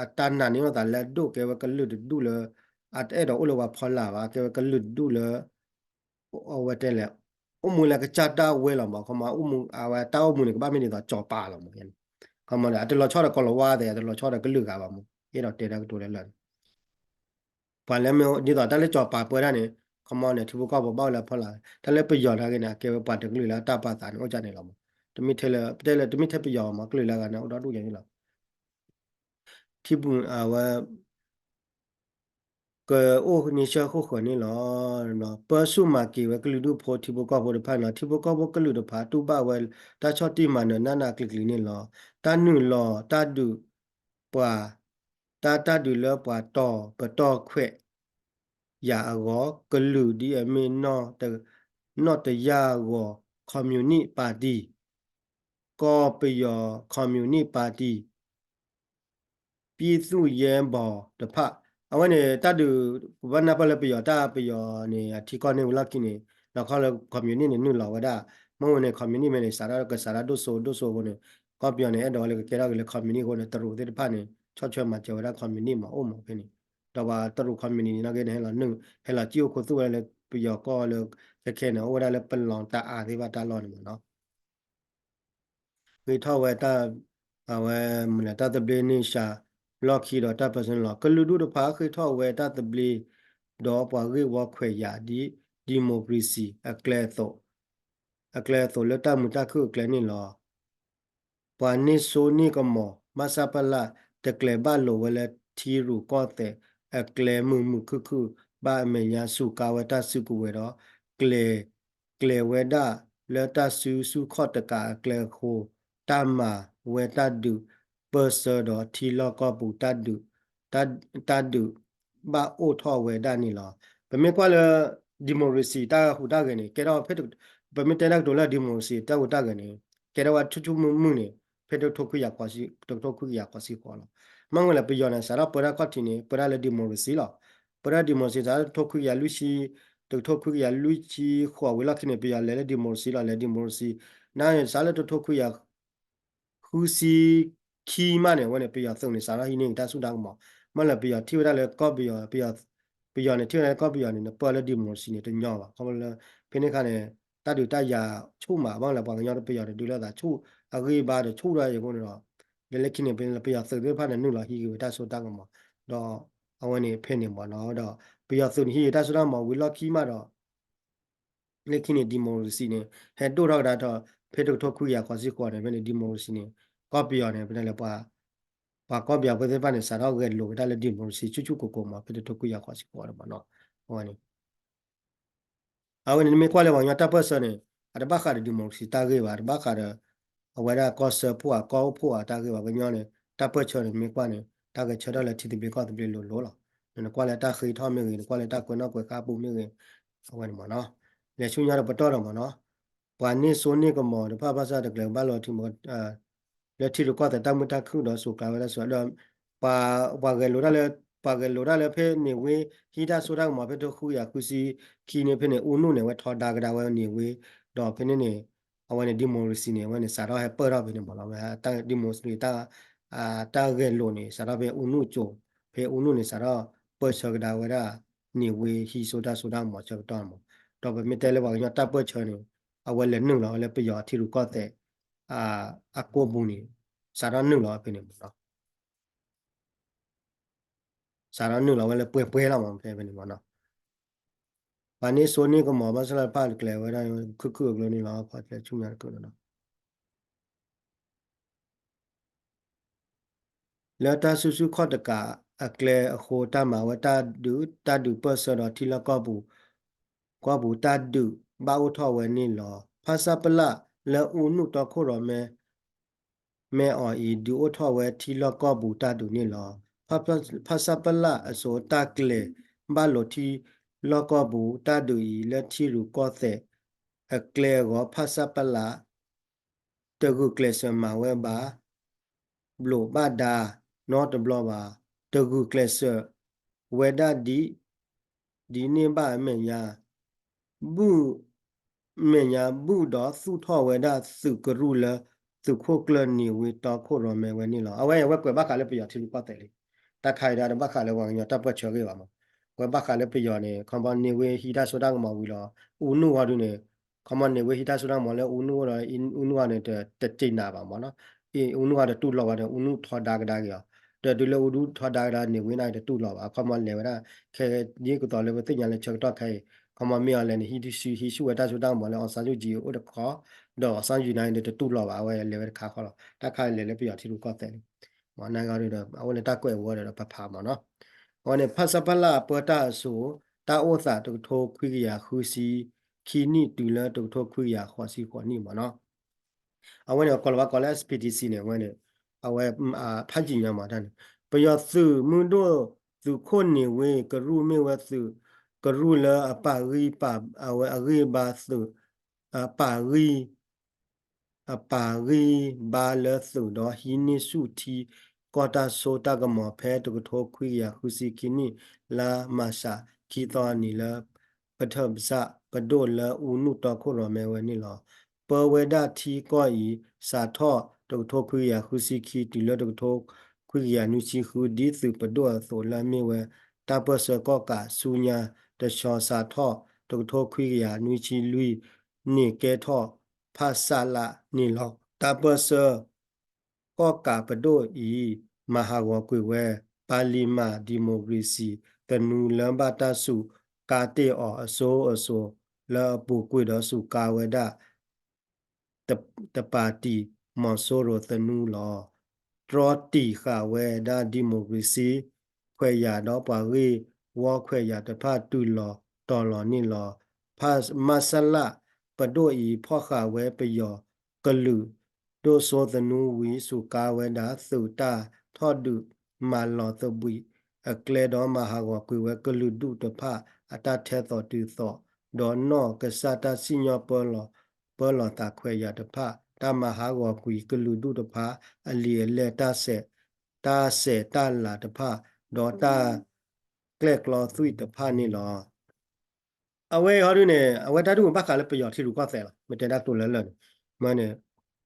အတၢ်နာ်န့ၢ်အသးလၢအဒိၣ် ကဲဝဲကလုာ်တဒူၣ်လၢ အတအဲၣ်ဒိးအိၣ်လၢပှၤဖီလာ်ဘၣ် ကဲဝဲကလုာ်တဒူၣ်လၢ အဝဲတဲလဲၣ် အိၣ်မူလၢကစၢ်ဒၣ်ဝဲလီၤမး ခီမး အဝဲတၢ်အိၣ်မူန့ၣ် ကဘၣ်မ့ၢ်ဒ်သိးစီၤပၤလီၤမး. ခီမးဒီး အတလီၤဆီဒီးကီၤလၤဝါသဲး အတလီၤဆီဒီးကလုာ်ဂၤဘၣ်မး အဲၣ်ဒိးတဲတၢ်ကတိၤလၢလၢာ်န့ၣ် ပှၤလၢမ့ၢ်ဒ်သိးတၢ်လၢစီၤပၤပၢတၢ်န့ၣ် ခီမးန့ၣ် ထံဖိကီၢ်ဖိဘၣ်အိၣ်လၢဖီလာ် တၢ်လၢပယီၤတၢ်ဂ့ၢ်န့ၣ် အကဲဝဲပှၤတကလုာ်လၢအတၢ်ပာ်သးန့ၣ် အိၣ်ကၢ်န့ၣ်လီၤမး. တမ့ၢ်ထဲလၢ ပတဲလၢတမ့ၢ်ထဲပယီၤမး ကလုာ်လၢအဂၤန့ၣ် အိၣ်ဒီဒူၣ်ညါန့ၣ်လီၤ. ထံပူၤအဝဲ ကအိၣ်န့ၢ်ဆၢဃိၣ်ဃၢၤန့ၣ်လီၤ. ပၢဆူၣ်မၤက့ၤဝဲကလုာ်ဒူၣ်ဖိထံဖိကီၢ်ဖိတဖၣ်န့ၣ်လီၤ. ထံဖိကီၢ်ဖိကလုာ်တဖၣ် တူၢ်ဘၣ်ဝဲတၢ်ဆီၣ်တံၢ်မၤနၢၤနးနးကျံၤကျံၤန့ၣ်လီၤ. တၢ်နုာ်လီၤတၢ်ဒုးပှၤ တၢ်တၢ်ဒုးလၢပှၤတီၤပတီၢ်ခွဲး ယၤအဂီၢ် ကလုာ်ဒ်အမ့ၢ် နီၢ်တယၢ်ဂီၤ ခီမယူၤနံၣ်ပၣ်တံၣ် ကီၢ်ပယီၤခီမယူၤနံၣ်ပၣ်တံၣ် ပံသူၣ်ယဲဘီၣ်တဖၣ် အဝဲန့ၣ် တၢ်ဒုး ပဘၣ်နၢ်ပၢၢ်လၢပယီၤ တၢ်ပယီၤန့ၣ် အထံကီၢ်န့ၢ်ဝံၤလီၢ်ခံန့ၣ် ဒီးခီလၢခီမယူၤနံၣ်န့ၣ် နုာ်လီၤဝဲဒၣ် မ့ၢ်ဝဲန့ၣ် ခီမယူၤနံၣ်မ့ၢ်န့ၣ် စးထီၣ်ကစးထီၣ်ဒိၣ်စိဒိၣ်စိအဃိန့ၣ် ကီၢ်ပယီၤန့ၣ် အဲၣ်ဒိးဝဲလၢကကဲထီၣ်က့ၤလၢခီမယူၤနံၣ်အဃိန့ၣ် တရူးသ့ၣ်တဖၣ်န့ၣ် ဆီၣ်ထွဲမၤစၢၤဝဲဒၣ်ခီမယူၤနံၣ်မးအိၣ်မးဖဲန့ၣ် ဒီးပှၤတရူးခီမယူၤနံၣ်န့ၣ် နာ်က့န့ၣ် ဟဲလီၤနုာ် ဟဲလီၤစံၣ်အိၣ်ခိးသူၣ်ဝဲဒၣ်လၢပယီၤကီၢ်လၢ ခဲခဲန့ၣ် အိၣ်ဝဲဒၣ်လၢပလီၤတၢ်အါသ့ၣ်တဖၣ်တၢ်လီၢ်န့ၣ်မးနီၤ ဃ့ထီၣ်ဝဲတၢ် အဝဲ မနုၤလဲၣ် တၢ်သဘျ့န့ၢ်စှၤ လီၢ်ခံဒီးတၢ်ပၢၢ်ဆၢန့ၣ်လီၤ. ကလုာ်ဒူၣ်တဖၣ်ဃ့ထီၣ်ဝဲတၢ်သဘျ့ ဒီးပှၤဂ့ၢ်ဝီခွဲးယာ် ဒ် democracy အကျဲအသိး အကျဲအသိးလၢတၢ်မုာ်တၢ်ခုၣ်အကျဲန့ၣ်လီၤ. ပှၤန့ၢ်စိန့ၢ်ကမီၤ မဆပလ တကျဲၤဘၣ်လိာ်ဝဲလၢထံရူၢ်ကီၢ်သဲးအကျဲမုာ်မုာ်ခုၣ်ခုၣ် ဘၣ်အမဲာ်ညါစူးကါဝဲတၢ်စုကဝဲၤဒီး ကျဲၤ ကျဲၤဝဲဒၣ်လၢတၢ်စုဆူၣ်ခီၣ်တကးအကျဲအဃိ တၢ်မၤဝဲတၢ်ဒုးပၢၢ်ဆၢဒီးထံလီၢ်ကီၢ်ပူၤ တၢ်ဒုး တၢ်ဒုးဘၣ်အိၣ်ထီၣ်ဝဲဒၣ်န့ၣ်လီၤ. ပမ့ၢ်ကွၢ်လၢ democracy တၢ်ဟူးတၢ်ဂဲၤန့ၣ် ကဲထီၣ်ဖဲ ပမ့ၢ်တဲတၢ်ကတိၤလၢ democracy တၢ်ဟူးတၢ်ဂဲၤန့ၣ် ကဲထီၣ်ဝဲဆူၣ်ဆူၣ်မုၢ်မုၢ်န့ၣ် ဖဲတကထိခွံကယၤဃိးဆံ တကထိခွံကယၤဃိးဆံဃိးလီၤ. မ့ၢ်ဝဲလၢ ပယီၤန့ၣ် စးထီၣ်ပၢတၢ်ခီၣ်ထံးန့ၣ် ပၢတၢ်လၢ democracy လီၤ. ပၢတၢ် democracy စးထီၣ်တကထိခွံကယၤလွံၢ်ဆံ တကထိခွံကယၤလွံၢ်ဆံဃိးဝံၤလီၢ်ခံန့ၣ် ပယီၤလဲၤလၢ democracy လီၤ လဲၤ democracy နစးလၢတကထိခွံကယၤ ဃုဆံခံမးန့ၣ် အဝဲန့ၣ် ပယီၤသုးန့ၣ် စးထီၣ်ဟံးန့ၢ်က့ၤတၢ်စိတၢ်ကမီၤ မ့ၢ်လၢပယီၤထံၣ်ဝဲဒၣ်လၢကီၢ်ပယီၤ ပယီၤန့ၣ် ထံၣ်ဝဲဒၣ်လၢကီၢ်ပယီၤန့ၣ် နပၢလၢ democracy န့ၣ် တညီဘၣ် ခီဖျိလၢ ဖဲန့ၣ်အခါန့ၣ် တၢ်ဒုးတၢ်ယၤဆူၣ်မး ဘၣ်လၢပှၤကညီတပယီၤန့ၣ် ဒုးလိာ်သးဆူၣ်အဂံၢ်ဘါဒီးဆူၣ်ထီၣ်အဃိန့ၣ်ဒီး ဒီးလၢခံန့ၣ် ပယီၤသုးသ့ၣ်တဖၣ်န့ၣ် နုာ်လီၤဟံးက့ၤဝဲတၢ်စိတၢ်ကမီၤ ဒီးအဝဲန့ၣ်ဖဲန့ၣ်မ့ၢ်နီၤ ဒီးပယီၤသုးန့ၣ်ဟံးက့ၤတၢ်စိတၢ်ကမီၤဝံၤလီၢ်ခံမးဒီး လၢခံန့ၣ် democracy န့ၣ် ဟဲဒိၣ်ထီၣ်ကဒါထီၣ် ဖဲတကထိခွံကယၤဃိးဆံဃိးန့ၣ် ဖဲန့ၣ် democracy န့ၣ် ကီၢ်ပယီၤန့ၣ် ဖဲန့ၣ်လၢပှၤ ပှၤကီၢ်ပယီၤဖိသ့ၣ်တဖၣ်န့ၣ် စးထီၣ်ဂဲၤလိာ်က့ၤတၢ်လၢ democracy ဆူၣ်ဆူၣ်ကိၤကိၤမး ဖဲတကထိခွံကယၤဃိးဆံဃိးန့ၣ်မ့ၢ်နီၤ အဝဲန့ၣ် အဝဲန့ၣ် နမ့ၢ်ကွၢ်လၢပှၤကညီတၢ်ပၢၢ်ဆၢန့ၣ် အတဘၣ်ဃးဒီး democracy တၢ်ဂ့ၢ်ဘၣ် အတဘၣ်ဃးဒီး အဝဲဒၣ်ကီၢ်စၢဖှိၣ်ဧါ ကီၢ်အိၣ်ဖှိၣ်ဧါ တၢ်ဂ့ၢ်ဘၣ် ပှၤကညီန့ၣ် တၢ်ပၢၢ်ဆၢန့ၣ် နမ့ၢ်ကွၢ်န့ၣ် တၢ်ဂဲၤဆၢထၢၣ်လၢထံသဘျ့ကီၢ်သဘျ့လိၤလိၤလီၤ. နကွၢ်လၢတၢ်ဃ့ထီၣ်မ့ၢ်ဂ့ၤ နကွၢ်လၢတၢ်ကွဲးနီၣ်ကွဲးဃါပူၤမ့ၢ်ဂ့ၤ အဝဲန့ၣ်မ့ၢ်နီၤ လဲၤဆူညါဒီးပတီၢ်ဒီးမ့ၢ်နီၤ ပှၤန့ၢ်စိန့ၢ်ကမီၤတဖၣ် ဘၣ်ဆၣ်တကျဲၤဘၣ်လိာ်ထံ လၢထံရူၢ်ကီၢ်သဲးတၢ်မုာ်တၢ်ခုၣ်ဒီးစူးကါဝဲဒၣ်စူးဒီး ပှၤ ပှၤဂဲၤလိာ်တၢ်လၢ ပှၤဂဲၤလိာ်တၢ်လၢဖဲန့ၣ်ဝ့ ဟံးတၢ်စိတၢ်ကမီၤဖဲတကထိခွံကယၤဃုဆံခံန့ၣ် ဖဲန့ၣ် ဦးနု န့ၣ် အဝဲထီဒါကဒါဝဲန့ၣ်ဝ့ ဒီးဖဲန့ၣ်န့ၣ် အဝဲန့ၣ် democracy န့ၣ် အဝဲန့ၣ် စးထီၣ်ဟဲပၢၢ်ထီၣ်ဖဲန့ၣ်မ့ၢ်လီၤ. ဝဲ democracy တၢ် တၢ်ဂဲၤလိာ်န့ၣ် စးထီၣ်ဖဲ ဦးနု အစိၤ ဖဲ ဦးနု န့ၣ် စးထီၣ်ပၢၢ်ဆၢကဒါဝဲဒၣ် န့ၣ်ဝ့ဟံးစိတၢ်စိတၢ်ကမီၤဆၢကတီၢ်မး ဒီးပမ့ၢ်တဲလၢပှၤကညီတၢ်ပၢၢ်ဆၢန့ၣ် အဝဲလဲၤနုာ်လီၤဝဲလၢပယီၤထံရူၢ်ကီၢ်သဲး အကိာ်ပူၤန့ၣ် စးထီၣ်နုာ်လီၤဝဲဖဲန့ၣ်မ့ၢ်နီၤ စးထီၣ်နုာ်လီၤဝဲလၢပှဲၤပှဲၤလီၤမး ဖဲဖဲန့ၣ်မ့ၢ်နီၤ ပှၤန့ၢ်စိန့ၢ်ကမီၤ ဘၣ်ဆၣ်လၢဖၣ်တကျဲၤဝဲဒၣ် ခုၣ်ခုၣ်အကျိၤန့ၣ်လီၤ ခီၣ်ကျဲၤဆူညါတကုာ်န့ၣ်လီၤ လၢတၢ်စုဆူၣ်ခီၣ်တကးအကျဲအဃိ တၢ်မၤဝဲတၢ်ဒုး တၢ်ဒုးပၢၢ်ဆၢဒီးထံလီၢ်ကီၢ်ပူၤ ကီၢ်ပူၤတၢ်ဒုးဘၣ်အိၣ်ထီၣ်ဝဲန့ၣ်လီၤ. ဖဆပလ လၢအူနုၣ်တီခိၣ်ရိၣ်မဲ မဲအီၤအံၤ ဒုးအိၣ်ထီၣ်ဝဲထံလီၢ်ကီၢ်ပူၤတၢ်ဒုးန့ၣ်လီၤ. ဖဆပလအစိၤ တၢ်ကျဲၤဘၣ်လိာ်ထံလီၢ်ကီၢ်ပူၤတၢ်ဒုးအံၤ လၢထံရူၢ်ကီၢ်သဲးအကျဲအဂီၢ် ဖဆပလ တဂုာ်ကျဲးစၢးမၤဝဲဘၣ် ဘျိးဘၣ်ဒါနီတဘျီဘၣ်. တဂုာ်ကျဲးစၢးဝဲဒၣ်ဒ် ဒ်န့ၣ်ဘၣ်အမဲာ်ညါ ဘုၣ် မဲာ်ညါဘုၣ်ဒီးသူၣ်ထီၣ်ဝဲဒၣ်သုးကရူၢ်လၢ သုးခိၣ်ကျၢၢ်န့ၢ်ဝ့တီခိၣ်ရိၣ်မဲဝဲန့ၣ်လီၤ. အဝဲအံၤ အဝဲကွဲးဘၣ်ဃးလၢပယီၤထံရူၢ်ကီၢ်သဲးလံ. တၢ်ခါအံၤဒၣ်တဘၣ်ဃးလၢပှၤကညီတၢ်ပၢၢ်ဆၢဂ့ၢ်ဘၣ်မး. ကွဲးဘၣ်ဃးလၢပယီၤန့ၣ် ခီမီန့ၢ်ဝ့ဟံးတၢ်စိတၢ်ကမီၤဝံၤလီၤ. အူနုၣ်ဂီၤဒုန့ၣ် ခီမီန့ၢ်ဝ့ဟံးတၢ်စိတၢ်ကမီၤလၢအူနုၣ်အိၣ်ဒီး အူနုၣ်ဂီၤန့ၣ် တ တတ့ၢ်နးဘၣ်မးနီၤ. အူနုၣ်ဂီၤတတူၢ်လိာ်ဘၣ်ဒီး အူနုၣ်ထီဒါကဒါက့ၤအီၤ ဒီးတုၤလၢအူနုၣ်ထီဒါကဒါန့ၢ်ဝ့န့ၣ်တတူၢ်လိာ်ဘၣ်. ခီမီလဲၤဝဲဒၣ် ခဲဒ်ကသိးလၢပသ့ၣ်ညါလၢဆၢကတီၢ်ခဲအံၤ ခီမီမ့ၢ်အီၤလဲၤန့ၣ် ဟံးဆူၣ် ဟံးဆူၣ်ဝဲတၢ်စိတၢ်ကမီၤလၢ အောင်ဆန်းစုကြည် အိၣ်တခီ ဒီး အောင်ဆန်းစုကြည် န့ၣ်တတူၢ်လိာ်ဘၣ် အဝဲလဲၤဝဲတခါဃီလီၤ. တၢ်ခါလဲၤလၢပယီၤထံရူၢ်ကီၢ်သဲးလံ. မ့ၢ်နဂီၤဒီး အဝဲလၢတၢ်ကွဲးဝဲဒီးပဖးမးနီၤ. အဝဲန့ၣ် ဖဆပလအပၢတၢ်အစိၤ တၢ်အိၣ်သးတကထိခွံကယၤဃုဆံခံနံၣ်တုၤလၢတကထိခွံကယၤဃိးဆံဃိးနံၣ်မးနီၤ. အဝဲန့ၣ် ကိးလီၤဝဲကိးလၢ S P D C န့ၣ် အဝဲန့ၣ် အဝဲ ဖးယံၤညါမးတၢ်န့ၣ် ပယီၤသုးမုၢ်ဒိၣ်သုးခိၣ်န့ၢ်ဝ့ကရူၢ်မ့ၢ်ဝဲသုးကရူၢ်လၢအပာ်ဂံၢ်ပာ် အဝဲအဂံၢ်ဘါသုး အပာ်ဂံၢ် အပာ်ဂံၢ်ဘါလၢသုးဒီးဟံးန့ၢ်ဆူၣ်ထံကီၢ်တၢ်စိတၢ်ကမီၤဖဲတကထိခွံကယၤဃုဆံခံနံၣ် လါမၤရှးခံသီနံၤလၢ ပထၢၣ်စၣ်ပဒိၣ်လၢအူနုၣ်တီခိၣ်ရိၣ်မဲဝဲန့ၣ်လီၤ. ပၢဝဲဒၣ်ထံကီၢ်အံၤ စးထီၣ်တကထိခွံကယၤဃုဆံခံ တုၤလၢတကထိခွံကယၤနွံဆံဃု ဒ်သုးပဒိၣ်အသိးလၢအမ့ၢ်ဝဲ တၢ်ပၢၢ်ဆၢကီၣ်ကးဆူညါတဆီ စးထီၣ်တကထိခွံကယၤနွံဆံလွံၢ်န့ၣ် ကဲထီၣ် ဖဆလ န့ၣ်လီၤ. တၢ်ပၢၢ်ဆၢ ကီၣ်ကးပဒိၣ်အံၤ မၤဟးဂီၤကွံာ်ဝဲ ပါလီမန် democracy သနူလၢဘၣ်တၢ်စူးကါတ့ၢ်အီၤအစိၤအစိၤ လၢအပူၤကွံာ်ဒီးစူးကါဝဲဒၣ် တ တပၣ်တံၣ်မီၤစိရိၤသနူလီၤ. တြီတံာ်ဃာ်ဝဲဒၣ် democracy ခွဲးယာ်ဒီးပှၤဂ့ၢ်ဝီခွဲးယာ်တဖၣ်တုၤလီၤတီၤလီၤန့ၣ်လီၤ. ဖ မဆလ ပဒိၣ်အံၤ ဖီၣ်ဃာ်ဝဲပယီၤကလုာ်ဒိၣ်စိသနူဝံၤ စူးကါဝဲဒၣ်သုးတၢ်ထီၣ်ဒုးမၤလီၤသဘှံးအကျဲဒီး မၤဟးဂီၤကွံာ်ဝဲကလုာ်ဒူၣ်တဖၣ်အတၢ်ထဲသိးတုၤသိး ဒီးနီၢ်ကစၢ်တၢ်စံၣ်ညီၣ်ပၢလီၤ ပၢလီၤသးခွဲးယာ်တဖၣ် တၢ်မၤဟးဂီၤကွံာ်ကလုာ်ဒူၣ်တဖၣ်အလံာ်အလဲၢ် တၢ်စဲး တၢ်စဲးတၢ်လၤတဖၣ် ဒီးတၢ်ကျဲၣ်ကျီသွံၣ်တဖၣ်န့ၣ်လီၤ. အဝဲအံၤဟီဒုန့ၣ် အဝဲတၢ်ဒုးမ့ၢ်ဘၣ်ဃးလၢပယီၤထံရူၢ်ကီၢ်သဲးလီၤ. မ့ၢ်တဲဒၣ်ကျိၤလၢလၢာ်န့ၣ် မ့ၢ်န့ၣ်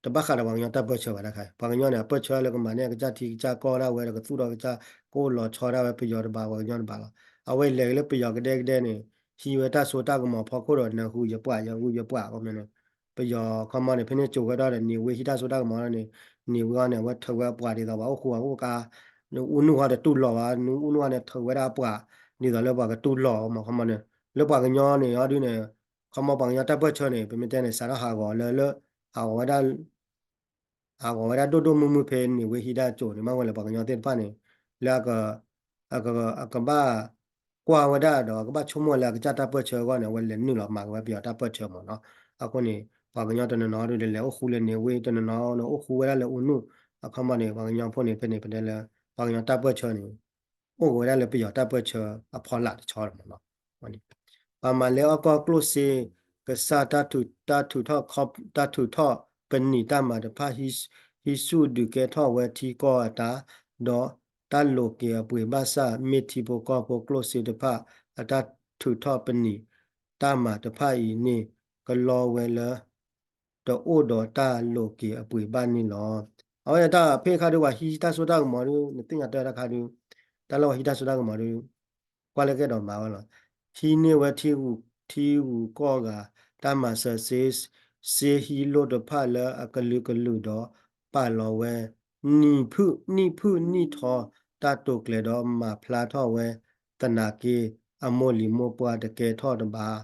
တဘၣ်ဃးဒီးပှၤကညီတၢ်ပၢၢ်ဆၢဘၣ်တခါ ပှၤကညီန့ၣ် အပၢၢ်ဆၢလၢကမၤန့ၢ်အကစၢ်ထံကစၢ်ကီၢ်ဒၣ်ဝဲဒီးကသူၣ်ထီၣ်ကစၢ်ကအိၣ်လီၤဆီဒၣ်ဝဲပယီၤတဘၣ် ပှၤကညီတဘၣ်လီၤ. အဝဲလဲၤက့ၤလၢပယီၤကဒဲကဒဲန့ၣ် ဟံးဝဲတၢ်စိတၢ်ကမီၤဖီခိၣ်ဒီးနၢ်ဟူယပှၤ ယဟူယပှၤ ခီမ့ၢ်န့ၣ် ပယီၤခီမ့ၢ်န့ၣ် ဖဲန့ၣ်ကၠိဝဲဒၣ်ဒီးန့ၢ်ဝ့ဟံးတၢ်စိတၢ်ကမီၤန့ၣ် န့ၢ်ဝ့အီၤန့ၣ် အဝဲထုးဝဲအပှၤဒ်သိးပှၤအိ၁ူအဂီၢ်ကါ နအူနုၢ်ဟီဒီးတူၢ်လိာ်ဘၣ် နအူနုၢ်ဟီန့ၣ်ထုးဝဲဒၣ်အပှၤ ဒ်သိးလၢပှၤကတူၢ်လိာ်မး ခီမ့ၢ်န့ၣ် လၢပှၤကညီန့ၣ်အီၤဒုန့ၣ် ခီမ့ၢ်ပှၤကညီတၢ်ပၢၢ်ဆၢန့ၣ် ပမ့ၢ်တဲန့ၣ် စးထီၣ်ဟးဂီၤလၢ လၢ ဟးဂီၤဝဲဒၣ် ဟးဂီၤဝဲဒၣ်ဒိၣ်ဒိၣ်မုၢ်မုၢ်ဖဲန့ၢ်ဝ့ဟံးတၢ်ကၠိန့ၣ် မ့ၢ်ဝဲလၢပှၤကညီသ့ၣ်တဖၣ်န့ၣ် လၢ အကဘၣ်ကွၢ်ဝဲဒၣ်ဒီး အကဘၣ်ဆိကမိၣ်လၢအကစၢ်တၢ်ပၢၢ်ဆၢအဂီၢ်န့ၣ် အဝဲလဲၤနုာ်လီၤမၤက့ၤဝဲပယီၤတၢ်ပၢၢ်ဆၢမးနီၤ. အဃိန့ၣ် ပှၤကညီတနီၤနီၤဒုးလဲၤအိၣ်ဃူလၢန့ၢ်ဝ့ တနီၤနီၤန့ၣ်အိၣ်ဃူဝဲဒၣ်လၢအူနုၢ် အခီမ့ၢ်န့ၣ် ပှၤကညီဖိန့ၣ် ဖဲန့ၣ်ပတဲလၢ ပှၤကညီတၢ်ပၢၢ်ဆၢန့ၣ် အိၣ်က့ၤဝဲဒၣ်လၢပယီၤတၢ်ပၢၢ်ဆၢအဖီလာ်တဆီလီၤမးနီၤ. ပှၤမၤလဲအီၣ်ကီၢ်ကျိၣ်စ့ ကစၢ်တၢ်ထုး တၢ်ထုးထီၣ် တၢ်ထုးထီၣ်ပနံာ်တၢ်မၤတဖၣ် ဟံးဆူၣ်ဒုးကဲထီၣ်ဝဲထံကီၢ်အတၢ် ဒီးတၢ်လိးက့ၤအပှ့ၤဘၣ်ဆၣ် မ့ၢ်ထံဖိကီၢ်ဖိကျိၣ်စ့တဖၣ် အတၢ်ထုးထီၣ်ပနံာ်တၢ်မၤတဖၣ်အံၤန့ၣ် ကလီဝဲလၢ တအိၣ်ဒီးတၢ်လိးက့ၤအပှ့ၤဘၣ်န့ၣ်လီၤ. အဝဲန့ၣ်တၢ်ဖဲခါဒုး ပှၤဟံးတၢ်စိတၢ်ကမီၤဒုး နသ့ၣ်ညါတၢ်တခါဒုး တၢ်လၢပှၤဟံးတၢ်စိတၢ်ကမီၤဒုး ကွၢ်လၢကဲဒီးမၤဝဲလီၤ. ဟံးန့ၢ်ဝဲထံဂုၤ ထံဂုၤကီၢ်ဂၤ တၢ်မၤစၢၤစ့ စ့ဟံးလိၢ်တဖၣ်လၢအကလုာ်ကလုာ်ဒီး ပာ်လီၤဝဲ နံၣ်ဖုၣ်နံၣ်ဖုၣ်နံၣ်ထီ တၢ်တိာ်ကျဲၤဒီးမၤဖျါထီၣ်ဝဲ သနာ်က့ အမိၢ်လံၤမိၢ်ပှၢ်တကဲထီၣ်တဘၣ်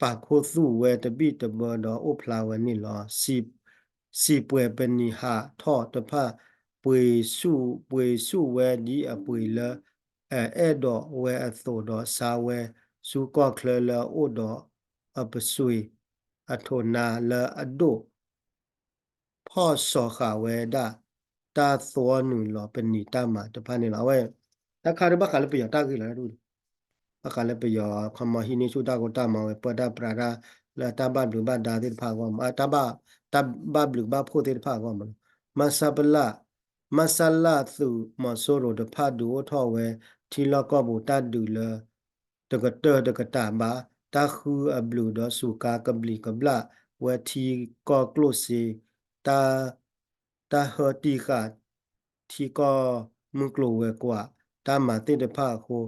ပာ်ခူသူၣ်ဝဲတဘံၣ်တဘၢဒီးအိၣ်ဖျါဝဲန့ၣ်လီၤ. စံးပှဲၤပနံာ်ဟးထီၣ်တဖၣ် ပှ့ၤဆူၣ် ပှ့ၤဆူၣ်ဝဲဒ်အပှ့ၤလၢ အအဲၣ်ဒိးဝဲအသိးဒီး ဆါဝဲဆူကီၢ်ချၢလၢအအိၣ်ဒီးအပှ့ၤ အထိၣ်နါလၢအဒိၣ် ဖီၣ်စီၤဃာ်ဝဲဒၣ် တၢ်သွီနုာ်လီၤပနံာ်တၢ်မၤတဖၣ်န့ၣ်လီၤ. အဝဲ တၢ်ခါဒ်ဘၣ်ဃးလၢပယီၤတၢ်ဂ့ၢ်လီၤ. ဘၣ်ဃးလၢပယီၤ ခီမီဟံးန့ၢ်ဆူၣ်တၢ်ကိၢ်တၢ်မီဝဲ ပၢတၢ်ပြးတၢ်လၢတၢ်ဘၣ်ဘျုးဘၣ်ဒါသ့ၣ်တဖၣ်အဂီၢ်မး တၢ်ဘၣ် တၢ်ဘၣ်ဘျုးဘၣ်ဖှိၣ်သ့ၣ်တဖၣ်အဂီၢ်မးလီၤ. မဆလ မဆလသုးမီၤစိရိၤတဖၣ်ဒုးအိၣ်ထီၣ်ဝဲ ထံလီၢ်ကီၢ်ပူၤတၢ်ဒုးလၢ တကတၢၢ်တကတၢၢ်ဘၣ် တၢ်ဃုအဘျုးဒီးစူးကါကဘျံးကဘျၣ်ဝဲထံကီၢ်ကျိၣ်စ့ တၢ် တၢ်ဟၢတံၢ်ဃာ်ထံကီၢ်မုၢ်ကျိၤဝဲၤကွာ် တၢ်မၤသ့ၣ်တဖၣ်အဃိ ထံ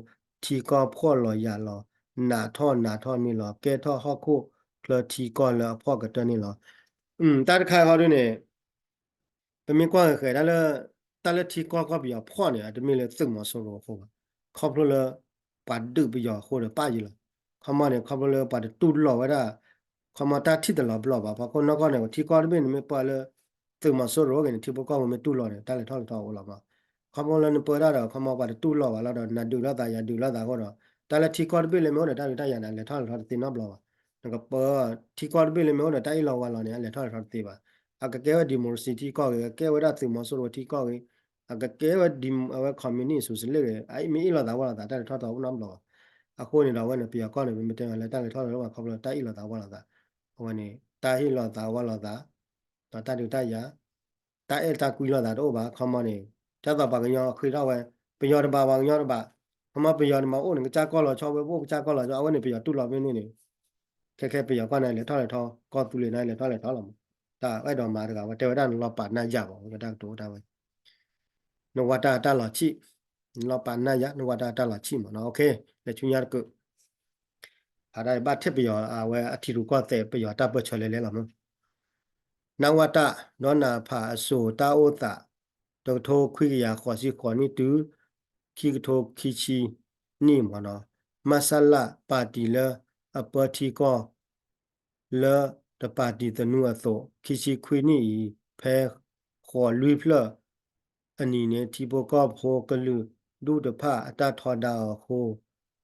ကီၢ်ဖှီၣ်လီၤယာ်လီၤ နးထီၣ်နးထီၣ်န့ၣ်လီၤ. ကဲထီၣ်ဟီၣ်ခိၣ်ချၢထံကီၢ်လၢအဖှီၣ်ကတၢၢ်န့ၣ်လီၤ. တၢ်တခါဃီဒ်န့ၣ် ပမ့ၢ်ကွၢ်ဃဲၤဃဲၤတၢ်လၢ တၢ်လၢထံကီၢ်ကီၢ်ပယီၤဖှီၣ်န့ၣ် အတမ့ၢ်လၢသုးမီၤစိရိၤအဃိဘၣ်. ခီဖျိလၢ ပှၤဒုးပယီၤအဃိဒီးပၣ်ယံၤလီၤ. ခီမီန့ၣ် ခီဖျိလၢပှၤတတူၢ်လိာ်ဝဲဒၣ် ခီမီတၢ်ထံၣ်တလီၤပလိာ်ဘၣ်. ဖီခိၣ်နီၢ်ကီၢ်န့ၣ် ထံကီၢ်တဘ့ၣ်န့ၣ်မ့ၢ်ပၢလၢ သုးမီၤစိရိၤဂ့ၤန့ၣ် ထံဖိကီၢ်ဖိမ့ၢ်တူၢ်လိာ်န့ၣ် တၢ်လဲၤထီၣ်လဲၤထီအိၣ်လီၤမး. ခီဖျိလၢနပၢတၢ်ဒီး ခီမီပှၤတတူၢ်လိာ်ဘၣ်လီၤဒီး နဒုးလိာ်သး ယၤဒုးလိာ်သးအဃိဒီး တၢ်လၢထံကီၢ်တဘ့ၣ်လၢမ့ၢ်အိၣ်ဒီးတၢ်ဒုးတၢ်ယၤန့ၣ် အလဲၤထီၣ်လဲၤထီတသ့နီတဘျီဘၣ်. နကပၢ ထံကီၢ်တဘ့ၣ်လၢမ့ၢ်အိၣ်ဒီးတၢ်အ့ၣ်လိာ်ဝါလိာ်န့ၣ် အလဲၤထီၣ်လဲၤထီတသ့ဘၣ်. အကကဲဝဲ democracy ထံကီၢ်ဂ့ၤ ကကဲဝဲဒၣ်သုးမီၤစိရိၤထံကီၢ်ဂ့ၤ အကကဲဝဲ အဝဲ communist socialist ဂ့ၤ အမ့ၢ်အ့ၣ်လိာ်သးဝါလိာ်သး တၢ်လဲၤထီၣ်လဲၤထီအိၣ်နီတဘျီဘၣ်. အဃိန့ၣ်ဒီး အဝဲန့ၣ် ပယီၤကီၢ်န့ၣ် ပမ့ၢ်တဲလၢတၢ်လဲၤထီၣ်လဲၤထီဘၣ် ခီဖျိတၢ်အ့ၣ်လိာ်သးဝါလိာ်သး အဝဲန့ၣ် တၢ်ဟ့ၣ်လိာ်သးဝါလိာ်သး ဒီးတၢ်ဒုးတၢ်ယၤ တၢ်အဲၣ်တၢ်ကွံလိာ်သးတအိၣ်ဘၣ် ခီမီန့ၣ် ဒ်သိးပှၤကညီဃ့ထီၣ်ဝဲ ပယီၤတဘၣ်ပှၤကညီတဘၣ် ခီမီပယီၤန့ၣ်မၤအိၣ်န့ၣ် ကစၢ်ကီၢ်လီၤဆီဝဲ ပအိၣ်ကစၢ်ကီၢ်လီၤဆီ အဝဲန့ၣ်ပယီၤတူၢ်လိာ်မ့ၢ်န့ၣ်န့ၣ် ခဲခဲပယီၤကီၢ်န့ၣ် လဲၤထီၣ်လဲၤထီ ကီၢ်သူလ့ၤန့ၣ် လဲၤထီၣ်လဲၤထီလီၤမး. တၢ်အဲၣ်ဒိးမၤတဂၤဝဲ တဲဝဲဒၣ်နလီၤပာ်နၢ်ယၤဘၣ် ဝဲဒၣ်ကတိၤတၢ်ဝဲ နဝၢ်တၢ်တၢ်လီၤဆံၣ် နလီၤပာ်နၢ်ယၤ နဝၢ်တၢ်တၢ်လီၤဆံၣ်မးနီၤ လဲၤဆူညါတကုး ဖးဒၣ်ဘၣ်ထံၣ်ပယီၤ အဝဲအထံရူၢ်ကီၢ်သဲး ပယီၤတၢ်ပၢၢ်ဆၢလဲၤလဲၤလီၤမး နဝတ ဒီးနဖ အစိၤတၢ်အိၣ်သး တကထိခွံကယၤဃိးဆံဃိးနံၣ်တုၤ ခံကထိခံဆံနံၣ်မးနီၤ မဆလ ပၣ်တံၣ်လၢအပၢထံကီၢ် လၢတပၣ်တံၣ်သနူအသိး ခံဆံခွံနံၣ်အံၤ ဖဲဃိးလွံၢ်ဖျၢၣ်အနံၤန့ၣ် ထံဖိကီၢ်ဖိကလုာ်ဒူၣ်တဖၣ်အတၢ်ထီဒါအီၤအဃိ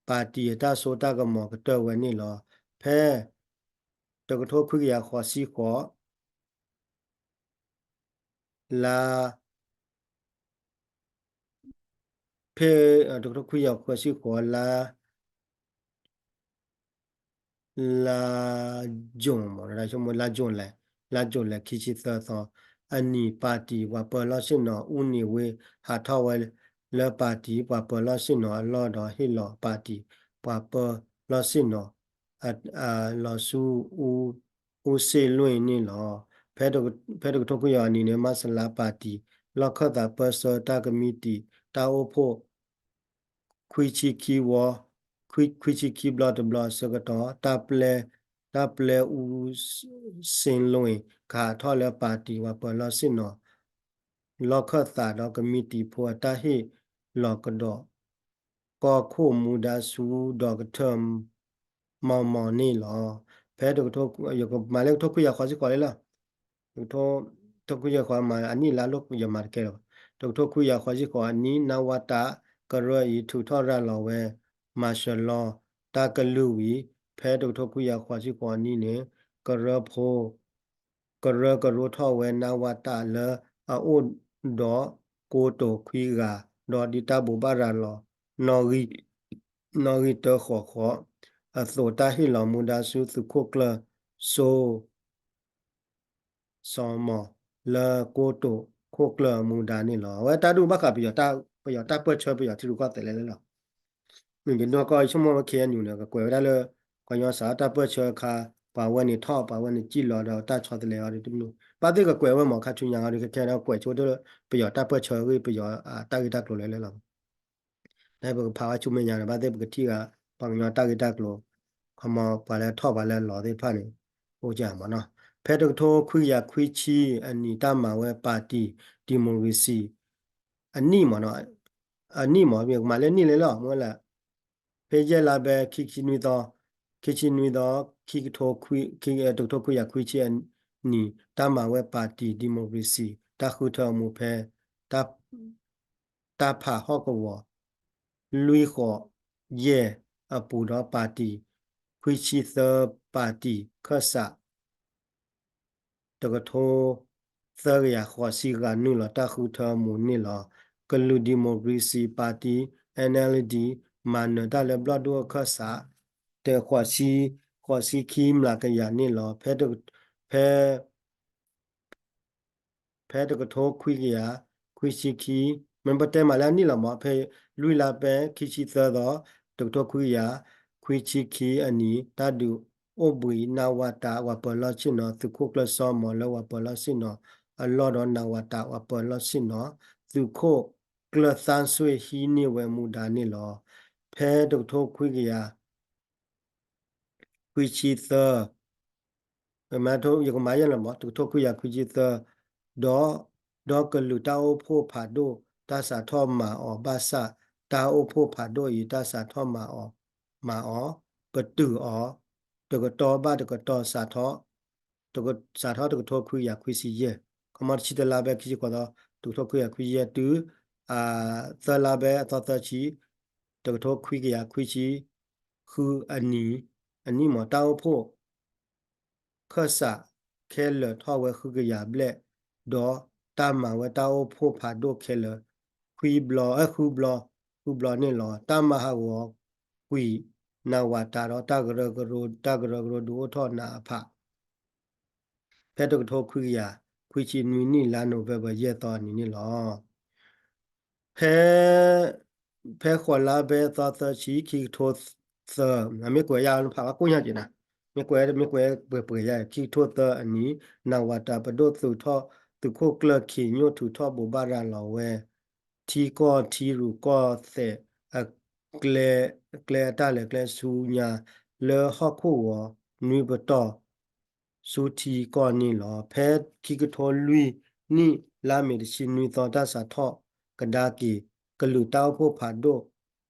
ပၣ်တံၣ်အတၢ်စိတၢ်ကမီၤကတၢၢ်ဝဲန့ၣ်လီၤ. ဖဲ တကထိခွံကယၤဃိးဆံဃိး လါ ဖဲ တကထိခွံကယၤဃိးဆံဃိး လါ လါ June မး လါ June လဲၣ် လါ June လဲၣ် ခံဆံသၢသီ အနံၤ ပၣ်တံၣ်ပှၤပၢၤလီၢ်ဆ့ၣ်နီၤ အူန့ၣ်ဝ့ ဟးထီၣ်ဝဲလၢပၣ်တံၣ်ပှၤပၢၤလီၢ်ဆ့ၣ်နီၤအလီၢ်ဒီးဟ့ၣ်လီၤပၣ်တံၣ်ပှၤပၢၤလီၢ်ဆ့ၣ်နီၤ အ အ လီၤဆူ အူစ့လွ့ၣ်န့ၣ်လီၤ. ဖဲတကထိခွံကယၤအနံၤန့ၣ် မဆလပၣ်တံၣ် လီၢ်ခၢၣ်သးပၢဆှၢတၢ်ကမံးတံာ် တၢ်အိၣ်ဖှိၣ် ခွံဆံခံဝီ ခွံဆံခံဘျီတဘျီအဆၢကတီၢ် တၢ်ပျဲ တၢ်ပျဲအူစ့လွ့ၣ် ကဟးထီၣ်လၢပၣ်တံၣ်ပှၤပၢၤလီၢ်ဆ့ၣ်နီၤ လီၢ်ခၢၣ်သးဒီးကမံးတံာ်ဖိအတၢ်ဟ့ၣ်လီၤကဒီး ကီၢ်ခိၣ်မူဒါဆူ ဒီကထၢၣ် မီၢ်မီၢ်န့ၣ်လီၤ. ဖဲတကထိ ယကမၤလၢတကထိခွံကယၤဃိးဆံဃိးလံလီၤ. တကထိခွံကယၤဃိးမၤအနံၣ်လါလိၣ်ယမၤတကဲလၢၤဘၣ်. တကထိခွံကယၤဃိးဆံဃိးအနံၣ် နဝတ ကရၢအံၤ ထုးထီၣ်ရၤလီၤဝဲ မၤစၢၤလီၤ တၢ်ကလုၢ်ဝံၤ ဖဲတကထိခွံကယၤဃိးဆံဃိးအနံၣ်န့ၣ် ကရၢဖိ ကရၢကရိထီၣ်ဝဲ နဝတ လၢအအိၣ်ဒီးကိတိာ်ခွံဂၤ ဒီးဒ်တၢ်ဘိးဘၣ်ရၤလီၤ နီၣ်ဂံၢ်တၢဃိးဃိးအသိး တၢ်ဟ့ၣ်လီၤမူဒါဆူသုးခိၣ်ကျၢၢ် စိ စီၤမီၤ လၢကိတိာ်ခိၣ်ကျၢၢ်အမူဒါန့ၣ်လီၤ. အဝဲတၢ်ဒုးဘၣ်ဃးပယီၤ ပယီၤတၢ်ပၢၢ်ဆၢ ပယီၤထံရူၢ်ကီၢ်သဲးလဲၣ်လဲၣ်လီၤ. ယနီၢ်ကီၢ်ဆိကမိၣ်ဝဲ ခ့ၣ်အဲၣ်ယူၣ်န့ၣ် ကကွဲးဝဲဒၣ်လၢ ကညီစးတၢ်ပၢၢ်ဆၢအခါ ပှၤဝဲန့ၣ်ထီၣ် ပှၤဝဲန့ၣ်စံၣ်လီၤဒီးတၢ်ဆီတလဲအီၤဒ်တမံၤ ဘၣ်သ့ၣ်ကကွဲးဝဲမး ခါဆူညါအီၤဒ်ခဲခဲဒီးကွဲးဆိဒၣ်လၢ ပယီၤတၢ်ပၢၢ်ဆၢအဂ့ၢ် ပယီၤတၢ်ဂ့ၢ်တၢ်ကျိၤလဲၣ်လဲၣ်လီၤ. နပကဖးဝဲဆူမဲာ်ညါဒီး ဘၣ်သ့ၣ်ပကထံၣ်ဂ့ၤ ပှၤကညီတၢ်ဂ့ၢ်တၢ်ကျိၤ ခီမီ ပှၤလၢထီၣ်ပှၤလၢလီၤသ့ၣ်တဖၣ်န့ၣ် အိၣ်ကမးနီၤ. ဖဲတကထိခွံကယၤခွံဆံအနံၣ် တၢ်မၤဝဲပၣ်တံၣ် democracy အနံၣ်မးနီၤ အနံၣ်မး မ့ၢ်ကမၤလၢနံၣ်လဲၣ်လီၤ မ့ၢ်ဝဲလၢ ဖဲယဲၢ်လါဘဲ ခံဆံနွံသီ ခံဆံနွံသီ ခံကထိခွံ ခံ တကထိခွံကယၤခွံဆံအနံၣ် တၢ်မၤဝဲပၣ်တံၣ် democracy တၢ်ဃုထၢအမူဖဲ တၢ် တၢ်ဖးဟီၣ်ကဝီၤ လွံၢ်ဃိးယဲၢ်အပူၤဒီး ပၣ်တံၣ် ခွံဆံသၢ ပၣ်တံၣ်ခၢၣ်စး တကထိသၢကယၤဃိးဆံဂၤနုာ်လီၤတၢ်ဃုထၢမူန့ၣ်လီၤ. ကလုာ်ဒံၣ်မိၣ်ခြ့ၣ်စံၣ်ပၣ်တံၣ် NLD မၤနၢၤတၢ်လၢဘျီၣ်ဒိၣ်အခၢၣ်စး တဃိးဆံ, ဃိးဆံခံမျးကယၤန့ၣ်လီၤ. ဖဲ ဖဲ ဖဲတကထိခွံကယၤခွံဆံခံ, မ့ၢ်ပတဲမးလၢအနံၣ်လီၤမး, ဖဲလွံၢ်လါပဲ ခံဆံသၢသီ, တကထိခွံကယၤခွံဆံခံအနံၣ်, တၢ်ဒုးအိၣ်ဘှံး နဝတ ဝၤပၢၤလီၢ်ဆ့ၣ်နီၤ သုးခိၣ်ကျၢၢ်စီမီၤလၢဝၤပၢၤလီၢ်ဆ့ၣ်နီၤအလီၢ်ဒီး နဝတ ဝၤပၢၤလီၢ်ဆ့ၣ်နီၤ သုးခိၣ်ကျၢၢ်သၣ်စွ့ၣ်ဟံးန့ၢ်ဝဲမူဒါန့ၣ်လီၤ. ဖဲတကထိခွံကယၤ ခွံဆံသၢ, ယကမၤယဲၢ်လီၤမး, တကထိခွံကယၤခွံဆံသၢ, ဒီး ဒီးကလုာ်တၢ်အိၣ်ဖှိၣ်ဖးဒိၣ် တၢ်စးထီၣ်မၤအီၤဘၣ်ဆၣ်, တၢ်အိၣ်ဖှိၣ်ဖးဒိၣ်အံၤ တၢ်စးထီၣ်မၤအီၤ, မၤအီၤ, ပတုာ်အီၤ, တကတီၢ်ဘၣ်တကတီၢ် စးထီၣ် စးထီၣ်တကထိခွံကယၤခွံဆံယဲၢ်, ခီမီတဆံတလါပဲ ခံဆံဃိးသီ, တကထိခွံကယၤခွံဆံယဲၢ်တုၤ သၢလါပဲ အသီသၢဆံ, တကထိခွံကယၤခွံဆံ ဃုအနံၣ်, အနံၣ်မး တၢ်အိၣ်ဖှိၣ် ခၢၣ်စး ခဲလၢာ်ထီၣ်ဝဲဃုကယၤဘျဲၣ်, ဒီးတၢ်မၤဝဲတၢ်အိၣ်ဖှိၣ်ဖးဒိၣ်ခဲလၢာ် ခွံဘျီ, အဲ ဃုဘျီ, ဃုဘျီန့ၣ်လီၤ. တၢ်မၤဟးဂီၤကွံာ် နဝတ ဒီးတၢ်ကရၢကရိ, တၢ်ကရၢကရိဒုးအိၣ်ထီၣ်နးအဖး ဖဲတကထိခွံကယၤခွံဆံနွံနံၣ် လါနိၣ်ဝ့ဘၢၣ် ယဲၢ်သီအနံၤန့ၣ်လီၤ. ဖဲ ဖဲဃိးလါပဲ သီသၢဆံ ခံကထိသၢ, မ့ၢ်ကွဲးယါဖးဘၣ်ကိၣ်ညါက့ၤနၤ, မ့ၢ်ကွဲး မ့ၢ်ကွဲးပှဲၤပှဲၤယါ, ခံကထိသၢအနံၤ နဝတ ပဒိၣ်သုးထီၣ် သုးခိၣ်ကျၢၢ် ခ့ညိၣ် ထုးထီၣ်ဘိးဘၣ်ရၤလီၤဝဲ ထံကီၢ်ထံရူၢ်ကီၢ်သဲး အကျဲ ကျဲအတၢ်လဲၤကျဲဆူညါ လၢဟီၣ်ခိၣ်ဂီၤနွံပတီၢ် ဆူထံကီၢ်န့ၣ်လီၤ. ဖဲခံကထိလွံၢ်နံၣ် လါမ့ၤတဆံနွံသီ တၢ်စးထီၣ်ကဒါက့ၤ ကလုာ်တၢ်အိၣ်ဖှိၣ်ဖးဒိၣ်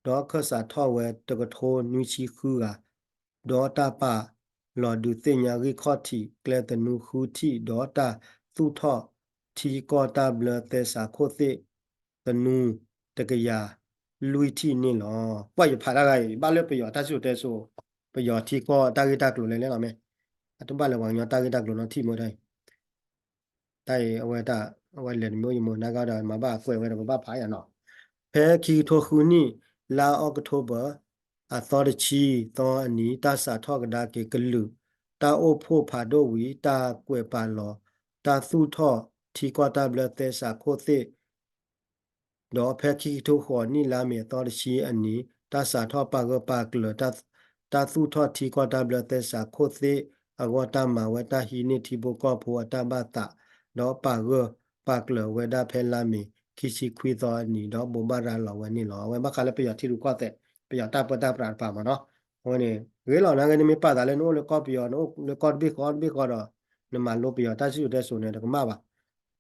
ဒီးခၢၣ်စးထီၣ်ဝဲတကထိနွံဆံဃုဂၤ ဒီးတၢ်ပာ်လီၤဒုးသ့ၣ်ညါဂံၢ်ခီၣ်ထံး ကျဲသနူဃုထံၣ် ဒီးတၢ်သူၣ်ထီၣ်ထံကီၢ်တၢ်ဘျၢသဲစးခိၣ်သ့ၣ် သနူတကယၤလွံၢ်ထံၣ်န့ၣ်လီၤ. ပှၤယဖးတၢ်ဂၤအံၤ ဘၣ်လၢပယီၤတၢ်စံၣ်စိၤတဲစိၤ, ပယီၤထံကီၢ်တၢ်ဂ့ၢ်တၢ်ကျိၤလဲၤလဲၤလီၤမ့ၢ်, အတဘၣ်လၢပှၤကညီတၢ်ဂ့ၢ်တၢ်ကျိၤနီထံၣ်မ့ၢ်တၢ်အံၤ, တၢ်အံၤအဝဲတၢ် အဝဲလဲၤတမံၤယမိၢ်နါဂၤဒီး မၤဘၣ်ကွဲးဝဲဒီး ပဘၣ်ဖးယၤနီၤ. ဖဲခံကထိဃုနံၣ် လါအီးကထိဘၢၣ် အသီတဆံသီအနံၤ တၢ်စးထီၣ်ကဒါက့ၤကလုာ် တၢ်အိၣ်ဖှိၣ်ဖးဒိၣ်ဝံၤ တၢ်ကွဲးပာ်လီၤ တၢ်သူၣ်ထီၣ်ထံကီၢ်တၢ်ဘျၢသဲစးခိၣ်သ့ၣ် ဒီးဖဲခံကထိဃိးနံၣ် လါမ့ၤအသီတဆံအနံၤ တၢ်စးထီၣ်ပာ်ဂၢၢ်ပာ်ကျၢၤ တၢ်သူၣ်ထီၣ်ထံကီၢ်တၢ်ဘျၢသဲစးခိၣ်သ့ၣ်အဂီၢ် တၢ်မၤဝဲတၢ်ဟံးန့ၢ်ထံဖိကီၢ်ဖိအတၢ်ဘၣ်သး ဒီးပာ်ဂၢၢ်ပာ်ကျၢၤဝဲဒၣ်ဖဲလါမ့ၤခံဆံခွံသီအနံၤ ဒီးဘိးဘၣ်ရၤလီၤဝဲန့ၣ်လီၤ. အဝဲဘၣ်ဃးလၢပယီၤထံရူၢ်ကီၢ်သဲး ပယီၤတၢ်ပၢတၢ်ပြးတပၤမ့ၢ်နီၤ. အဝဲန့ၣ် ဂ့ၤလီၤ နဂ့ၤ နမ့ၢ်ပာ်သးလၢနအိၣ်လၢကီၢ်ပယီၤ နအိၣ်လၢကီၢ်တဘ့ၣ်ဃီတဘ့ၣ်ဃီဒီး နမၤလိပယီၤတၢ်စံၣ်စိၤတဲစိၤန့ၣ် တကမၣ်ဘၣ်.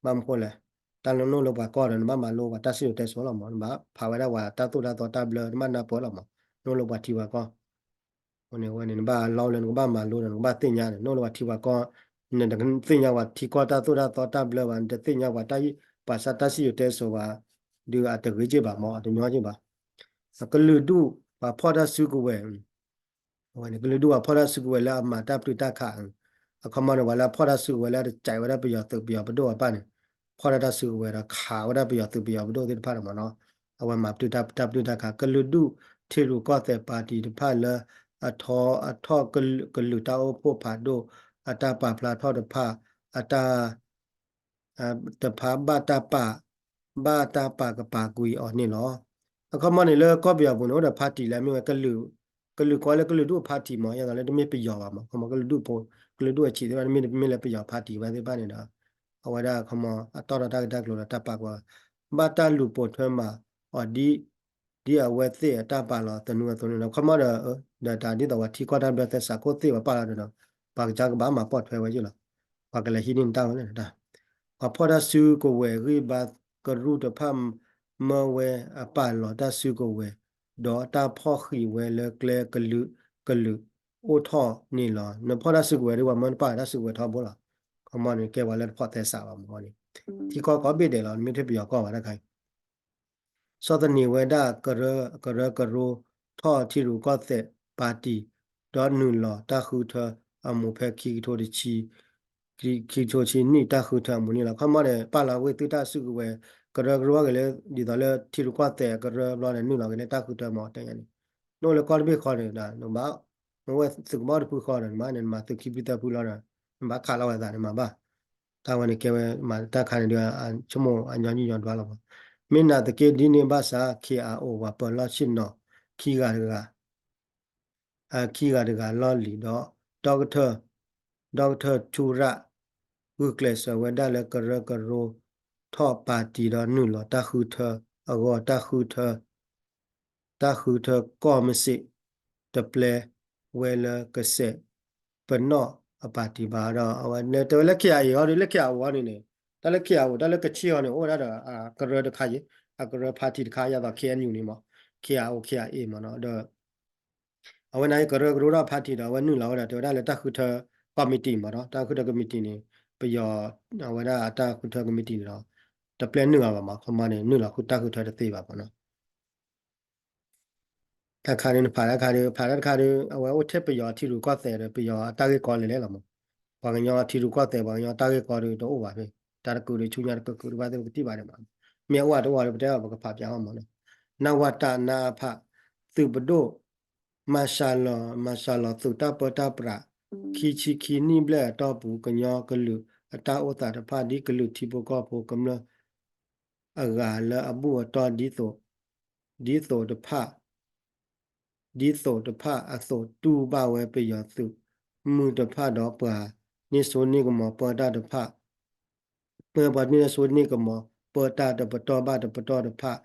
ဘၣ်မနုၤဃိလဲၣ်, တၢ်လၢနအိၣ်လၢပှၤကီၢ်ဒီး နဘၣ်မၤလိပှၤတၢ်စံၣ်စိၤတဲစိၤလီၤမး, နဘၣ်ဖးဝဲဒၣ်ပှၤတၢ်သိၣ်တၢ်သီတၢ်ဘျၢ နဘၣ်နၢ်ပၢၢ်လီၤမး. နအိၣ်လၢပှၤထံပှၤကီၢ် အဃိန့ၣ် အဝဲန့ၣ် နဘၣ်လီလၢနကဘၣ်မၤလိဒီး နကဘၣ်သ့ၣ်ညါန့ၣ် နအိၣ်လၢပှၤထံပှၤကီၢ်, နတသ့ၣ်ညါပှၤထံကီၢ်တၢ်သိၣ်တၢ်သီတၢ်ဘျၢဘၣ်, နတသ့ၣ်ညါပှၤတၢ် ပှၤစၢ်တၢ်စံၣ်စိၤတဲစိၤဘၣ်, ဒုးအတဂ့ၤက့ၢ်ဘၣ်မး အတညီက့ၢ်ဘၣ်. ကလုာ်ဒူၣ်ပှၤဖီၣ်တၢ်စုကဝဲၤ အဝဲန့ၣ် ကလုာ်ဒူၣ်ပှၤဖီၣ်တၢ်စုကဝဲၤလၢအမၤတၢ်ပျုၢ်တၢ်ခး, အခီမီန့ၣ် ပှၤလၢအဖီၣ်တၢ်စုကဝဲၤလၢအတကးဝဲဒၣ်ပယီၤသုးပယီၤပဒိၣ်အပၢ်န့ၣ်, ဖီၣ်တၢ်တၢ်စုကဝဲၤဒီးခးဝဲဒၣ်ပယီၤသုးပယီၤပဒိၣ်သ့ၣ်တဖၣ်န့ၣ်မ့ၢ်နီၤ, အဝဲမၤပျုၢ်တၢ် တၢ်ပျုၢ်တၢ်ခး ကလုာ်ဒူၣ်ထံရူၢ်ကီၢ်သဲးပၣ်တံၣ်တဖၣ်လၢအထီ အထီၣ်ကလုာ် ကလုာ်တၢ်အိၣ်ဖှိၣ်ဖးဒိၣ် အတၢ်ပာ်ဖျါထီၣ်တဖၣ် အတၢ် တဖၣ်ဘၣ်တၢ်ပာ် ဘၣ်တၢ်ပာ်ကပာ်ကွံာ်အီၤန့ၣ်လီၤ. အခီမီန့ၣ် လၢကီၢ်ပယီၤပူၤန့ၣ် အိၣ်ဒီး party လၢအမ့ၢ်ဝဲ ကလုာ်ကိးလၢကလုာ်ဒူၣ် party မ့ၢ် ယသးလၢတမ့ၢ်ပယီၤဘၣ်မ့ၢ် အခီမီ ကလုာ်ဒူၣ်ဖိ ကလုာ်ဒူၣ်အဆံးသ့ၣ်တဖၣ် တမ့ၢ် တမ့ၢ်လၢပယီၤ party ဝဲသ့ၣ်တဖၣ်န့ၣ်ဒီး အဝဲဒၣ်အခီမီ အတီၢ်ဒီးတၢ်ဂ့ၢ်တၢ်ကျိၤဒီးတၢ်ပာ်ကွံာ် ဘၣ်တၢ်လူၤပိာ်ထွဲမၤအီၤဒ် ဒ်အဝဲသ့ၣ်အတၢ်ပာ်လီၤသနူအသိးန့ၣ်ဒီး ခီမီဒီး ဒီးတၢ်ဒ်သိးပှၤထံကီၢ်တၢ်ဘျၢသဲစးခိၣ်သ့ၣ်ပှၤပာ်လီၤဒီး ပှၤကစၢ်ကဘၣ်မၤပိာ်ထွဲဝဲယ့ၢ်လီၤ. ပှၤကလဲၤဟံးန့ၢ်နတၢ်ဝဲလဲၣ် ပှၤဖီၣ်တၢ်စုကဝဲၤဂံၢ်ဘါကရူၢ်တဖၣ် မၢဝဲအပာ်လီၤတၢ်စုကဝဲၤ ဒီးတၢ်ဖီၣ်ဃံးဝဲလၢကျဲကလုာ်ကလုာ်အိၣ်ထီၣ်န့ၣ်လီၤ. နဖီၣ်တၢ်စုကဝဲၤဒ်ပှၤမၢနပာ်လီၤတၢ်စုကဝဲၤထီဘိလီၤ. ခီမီန့ၣ် ကဲပှၤလၢတဖီၣ်သဲစးဘၣ်မ့ၢ်န့ၣ် ထံကီၢ်ကိးဘ့ၣ်ဒဲးလီၤ နမ့ၢ်ထဲပယီၤကီၢ်ဘၣ်တခါအံၤ ဆီၣ်သနံးဝဲဒၣ် ကရၢကရိထီၣ်ထံရူၢ်ကီၢ်သဲးပၣ်တံၣ် ဒီးနုာ်လီၤတၢ်ဃုထၢအမူးဖဲခံကထိတဆံ ခံကထိဆံနွံတၢ်ဃုထၢအမူးန့ၣ်လီၤ. ခီမီန့ၣ် ပာ်လီၤဝဲသုတၢ်စုကဝဲၤ ကရၢကရိဂ့ၤလၢ ဒ်သိးလၢထံရူၢ်ကီၢ်သဲးကရၢဘျီန့ၣ် နုာ်လီၤက့ၤလၢတၢ်ဃုထၢမီၤတဲညါန့ၣ် နအိၣ်လၢကီၢ်တဘ့ၣ်ဃီန့ၣ် နဘၣ် နဝဲသုးကဘီတဖုဃီဒီး နမ့ၢ်န့ၣ် နမၤသုးခံဖုသၢဖုလီၤဒီး နဘၣ်ခးလီၤဝဲသးန့ၣ်မၤဘၣ်. တၢ်ဝဲန့ၣ်ကဲဝဲမၤတၢ်ခါန့ၣ်ဒီး ဆိကမိၣ်အညီနုၢ်ညီဒွါလီၤမး. မ့ၢ်နာ်သက့ဒ်န့ၣ်ဘၣ်ဆၣ် ခ့အအိၣ်ပှၤပၢၤလီၢ်ဆ့ၣ်နီၤ ခံဂၤတဂၤ ခံဂၤတဂၤလီၢ်လံၤဒီး ဒီကထၢၣ် ဒီကထၢၣ်ထူရၣ် ဂုာ်ကျဲးစၢးဝဲဒၣ်လၢကရၢကရိထီၣ်ပၣ်တံၣ်ဒီးနုာ်လီၤတၢ်ဃုထၢအဂီၢ် တၢ်ဃုထၢ တၢ်ဃုထၢကီၢ်မ့ၢ်စ့ၣ် တပျဲဝဲလၢကစဲးပနီၣ်အပၣ်တံၣ်ဘၣ်ဒီး အဝဲတဲဝဲလၢ ခ့အံၤအီၤဒီး လၢ ခ့အအိၣ် အီၤန့ၣ်န့ၣ် တၢ်လၢ ခ့အအိၣ် တၢ်လၢကဆ့ၣ်အီၤန့ၣ် အိၣ်ဝဲဒၣ်ဒီး ကရၢတခါယံၤ အကရၢ party တခါ ယသး ခ့အၣ်ယူၣ်န့ၣ်မး ခ့အအိၣ် ခ့အံၤမးနီၤ ဒီး အဝဲန့ၣ်ကရၢကရိထီၣ် party ဒီး အဝဲနုာ်လီၤဝဲဒၣ် တဲဝဲဒၣ်လၢတၢ်ဃုထၢ committee မးနီၤ တၢ်ဃုထၢ committee န့ၣ် ပယီၤ အဝဲဒၣ်တၢ်ဃုထၢ committee န့ၣ်ဒီး တပျဲနုာ်လီၤဘၣ်မး ခီမီန့ၣ် နုာ်လီၤဃုတၢ်ဃုထၢတသ့ဘၣ်မးနီၤ တၢ်ခါဒုး နဖးတၢ်ခါဒုး ဖးတၢ်တခါဒုး အဝဲအိၣ်ထဲပယီၤထံရူၢ်ကီၢ်သဲးဒီး ပယီၤအတၢ်ဂ့ၢ်ကီလဲၤလဲၤလီၤမး ပှၤကညီထံရူၢ်ကီၢ်သဲး ပှၤကညီတၢ်ဂ့ၢ်ကီဒုးတအိၣ်ဘၣ်ဖဲ တၢ်တကုးဒုးဆူညါတကုးကုးတဘၣ်သ့ၣ်ပကထံၣ်ဘၣ်ဒံးမး မ့ၢ်အအိၣ်တအိၣ်ဒုး ပတဲအီၤ ပကဖးပၠးအီၤမးနီၤ နဝတ နအဖ သုးပဒိၣ် မၤစှၤလီၤ မၤစှၤလီၤသုးတၢ်ပၢတၢ်ပြး ခံဆံခံနံၣ်ဘျဲၣ်အတီၢ်ပူၤ ကညီကလုာ်အတၢ်အိၣ်သးတဖၣ် ဒ်ကလုာ်ထံဖိကီၢ်ဖိကမျၢၢ်အဂၤလၢအဘူၣ်အတီၢ်ဒ်သိး ဒ်သိးတဖၣ် ဒ်သိးတဖၣ်အသိး တူၢ်ဘၣ်ဝဲပယီၤသုးမုၢ်တဖၣ်ဒီး ပှၤန့ၢ်စိန့ၢ်ကမီၤပၢတၢ်တဖၣ် ပှၤန့ၢ်စိန့ၢ်ကမီၤ ပၢတၢ်တပတီၢ်ဘၣ်တပတီၢ်တဖၣ်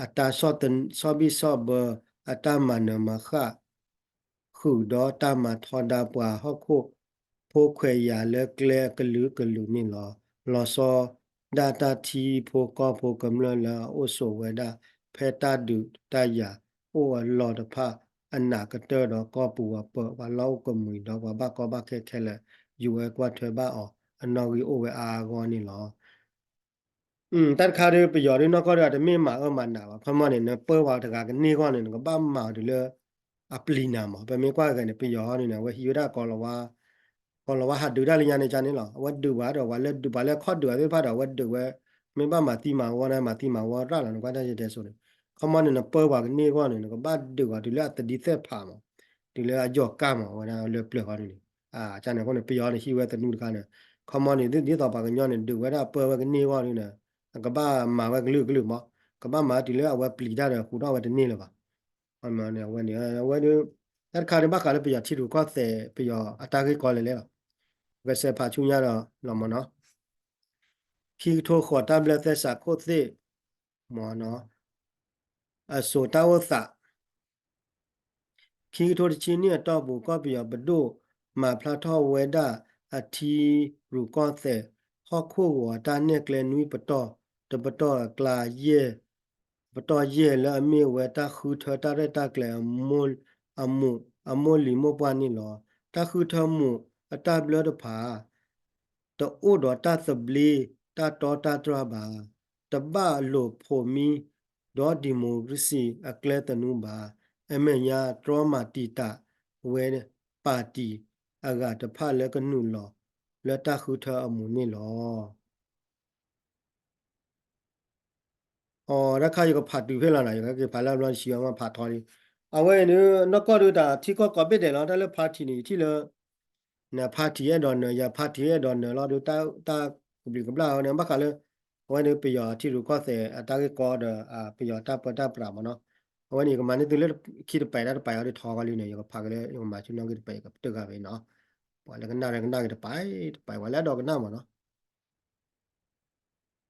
အတၢ်ဆီၣ်ဘံၣ်ဆီၣ်ဘၢ အတၢ်မၤနၢၤမၤဃၣ် ဃုာ်ဒီးတၢ်မၤထီဒါပှၤဟီၣ်ခိၣ် ဖိခွဲးယာ်လၢကျဲအကလုာ်ကလုာ်န့ၣ်လီၤ. လီၤဆီဒၣ်တၢ်ထံဖိကီၢ်ဖိကမျၢၢ်လၢအအိၣ်ဆိးဝဲဒၣ် ဖဲတၢ်ဒုးတၢ်ယၤအိၣ်အလီၢ်တဖၣ်အနးကတၢၢ်ဒီး ကီၢ်ပူၤပှၤပၢၤ ပှၤလီၢ်အိၣ်ကမှံၤဒီး ပှၤဘၣ်ကီဘၣ်ခဲခဲလၢာ် ယူၤဝဲကွၢ်ထွဲဘၣ်အီၤ အနီၣ်ဂံၢ်အိၣ်ဝဲအါအါဂီၢ်န့ၣ်လီၤ. တၢ်တခါဒုး ပယီၤဒုးနီၢ်ကီၢ်ဒုး အတမ့ၢ်မၤအၢမၤနးဘၣ် ခီမီန့ၣ် နပၢပှၤတဂၤကန့ၢ်ဂီၢ်န့ၣ် နကဘၣ်မၤအီၤတုၤလၢအပျံၤနၤမး ပမ့ၢ်ကွၢ်ဂ့ၤန့ၣ် ပယီၤန့ၣ် အဝဲဟံးဝဲဒၣ် ကီၤလၤဝါဟးဒုးတၢ်လၢညါန့ၣ်ကန့ၣ်လီၤ အဝဲဒုးပှၤဒီး ပှၤလၢဒုးပှၤလၢခီၣ်ဒုးအသ့ၣ်တဖၣ်ဒီး အဝဲဒုးဝဲ မ့ၢ်ဘၣ်မၤသံမၤဝီန့ၣ် မၤသံမၤဝီရၣ်လီၤ နကွၢ်တၢ်ယတဲစိၤန့ၣ် ခီမီန့ၣ် နပၢပှၤကန့ၢ်ဂီၢ်န့ၣ် နကဘၣ်ဒုးအီၤတုၤလၢအသဒံးသဲၣ်ဖးမး တုၤလၢအယီၢ်ကၢ်မး အဝဲဒၣ်လၢပျၢၤဃီန့ၣ်န့ၣ် အန့ၣ်အဃိန့ၣ် ပယီၤန့ၣ်ဟံးဝဲသနူတခါန့ၣ် ခီမီန့ၣ် ဒ်သိးပှၤကညီန့ၣ် ဒုးဝဲဒၣ်ပၢဝဲကန့ၢ်ဂီၢ်ဒုးန့ၣ် အကဘၣ်မၤဝဲကလုာ်ကလုာ်မး ကဘၣ်မၤတုၤလၢအဝဲပျံၤတၢ်ဒီး ဃုာ်ထီၣ်ဝဲတန့ၢ်လၢၤဘၣ် အဝဲန့ၣ် အဝဲဒုး တၢ်တခါဒုး ဘၣ်ဃးလၢပယီၤထံရူၢ်ကီၢ်သဲး ပယီၤအတၢ်ဂ့ၢ်ကီလဲၤလဲၤလီၤ ပကစဲးဖးဆူညါဒီးလီၤမးနီၤ ခံကထိဃိး တၢ်ဘျၢသဲစးခိၣ်သ့ၣ် မးနီၤ အစိၤတၢ်အိၣ်သး ခံကထိတဆံနံၣ်အတီၢ်ပူၤ ကီၢ်ပယီၤပဒိၣ် မၤဖျါထီၣ်ဝဲဒၣ်အထံရူၢ်ကီၢ်သဲး ဟီၣ်ခိၣ်ဂီၤတၢ်နဲၣ်ကျဲနွံပတီၢ် တပတီၢ်အကျါယဲၢ် ပတီၢ်ယဲၢ်လၢအမ့ၢ်ဝဲတၢ်ဃုထၢတၢ်ရဲၣ်တၢ်ကျဲၤအမူး အမိၢ်လံၤမိၢ်ပှၢ်န့ၣ်လီၤ. တၢ်ဃုထၢမူးအတၢ်ဘျၢတဖၣ် တအိၣ်ဒီးတၢ်သဘျ့တၢ်တီတၢ်တြၢ်ဘၣ်. တဘၣ်လိာ်ဖိးမံဒီးဒံၣ်မိၣ်ခြ့ၣ်စံၣ်အကျဲသနူဘၣ်. အမဲာ်ညါတြီမၤတံာ်တာ်ဝဲပၣ်တံၣ်အဂၤတဖၣ်လၢကနုာ်လီၤလၢတၢ်ဃုထၢအမူးန့ၣ်လီၤ. အတၢ်ခါယကဖးတုၤဖဲလီၤနီၤ ယကက့ၤဖးလၢအဘျီတဆံဘၣ်မ့ၢ်ဖးထီလံ. အဝဲအံၤဒုး နီၢ်ကီၢ်ဒုးတၢ်ထံကီၢ်ကိးဘ့ၣ်ဒဲးလီၤ တၢ်လၢ party န့ၣ် ယထံၣ်လၢ န party အဲၣ်ဒိးနၢၤ ယ party အဲၣ်ဒိးနၢၤလီၤဒုး တၢ်ကဘျံးကဘျၣ်ဝဲန့ၣ် ဘၣ်ဃးလၢ အဝဲဒုးပယီၤထံရူၢ်ကီၢ်သဲးအတၢ်ဂ့ၢ်ကီဒီး ပယီၤတၢ်ပၢတၢ်ပြးမ့ၢ်နီၤ. အဝဲန့ၣ်ယကမၤန့ၢ်သုလၢခံတပာ်တၢ်တပာ်အီၤဒုးထီကီလံန့ၣ် ယကဖးက့ၤလၢ ယကမၤဆူနီၣ်ဂံၢ်တပာ် ယကပတုာ်ဂၤဝဲနီၤ. ပှၤလၢကနၣ်လၢကနၣ်ဂ့ၤတပာ် တပာ် ပှၤလၢအဒိကနၣ်မ့ၢ်နီၤ.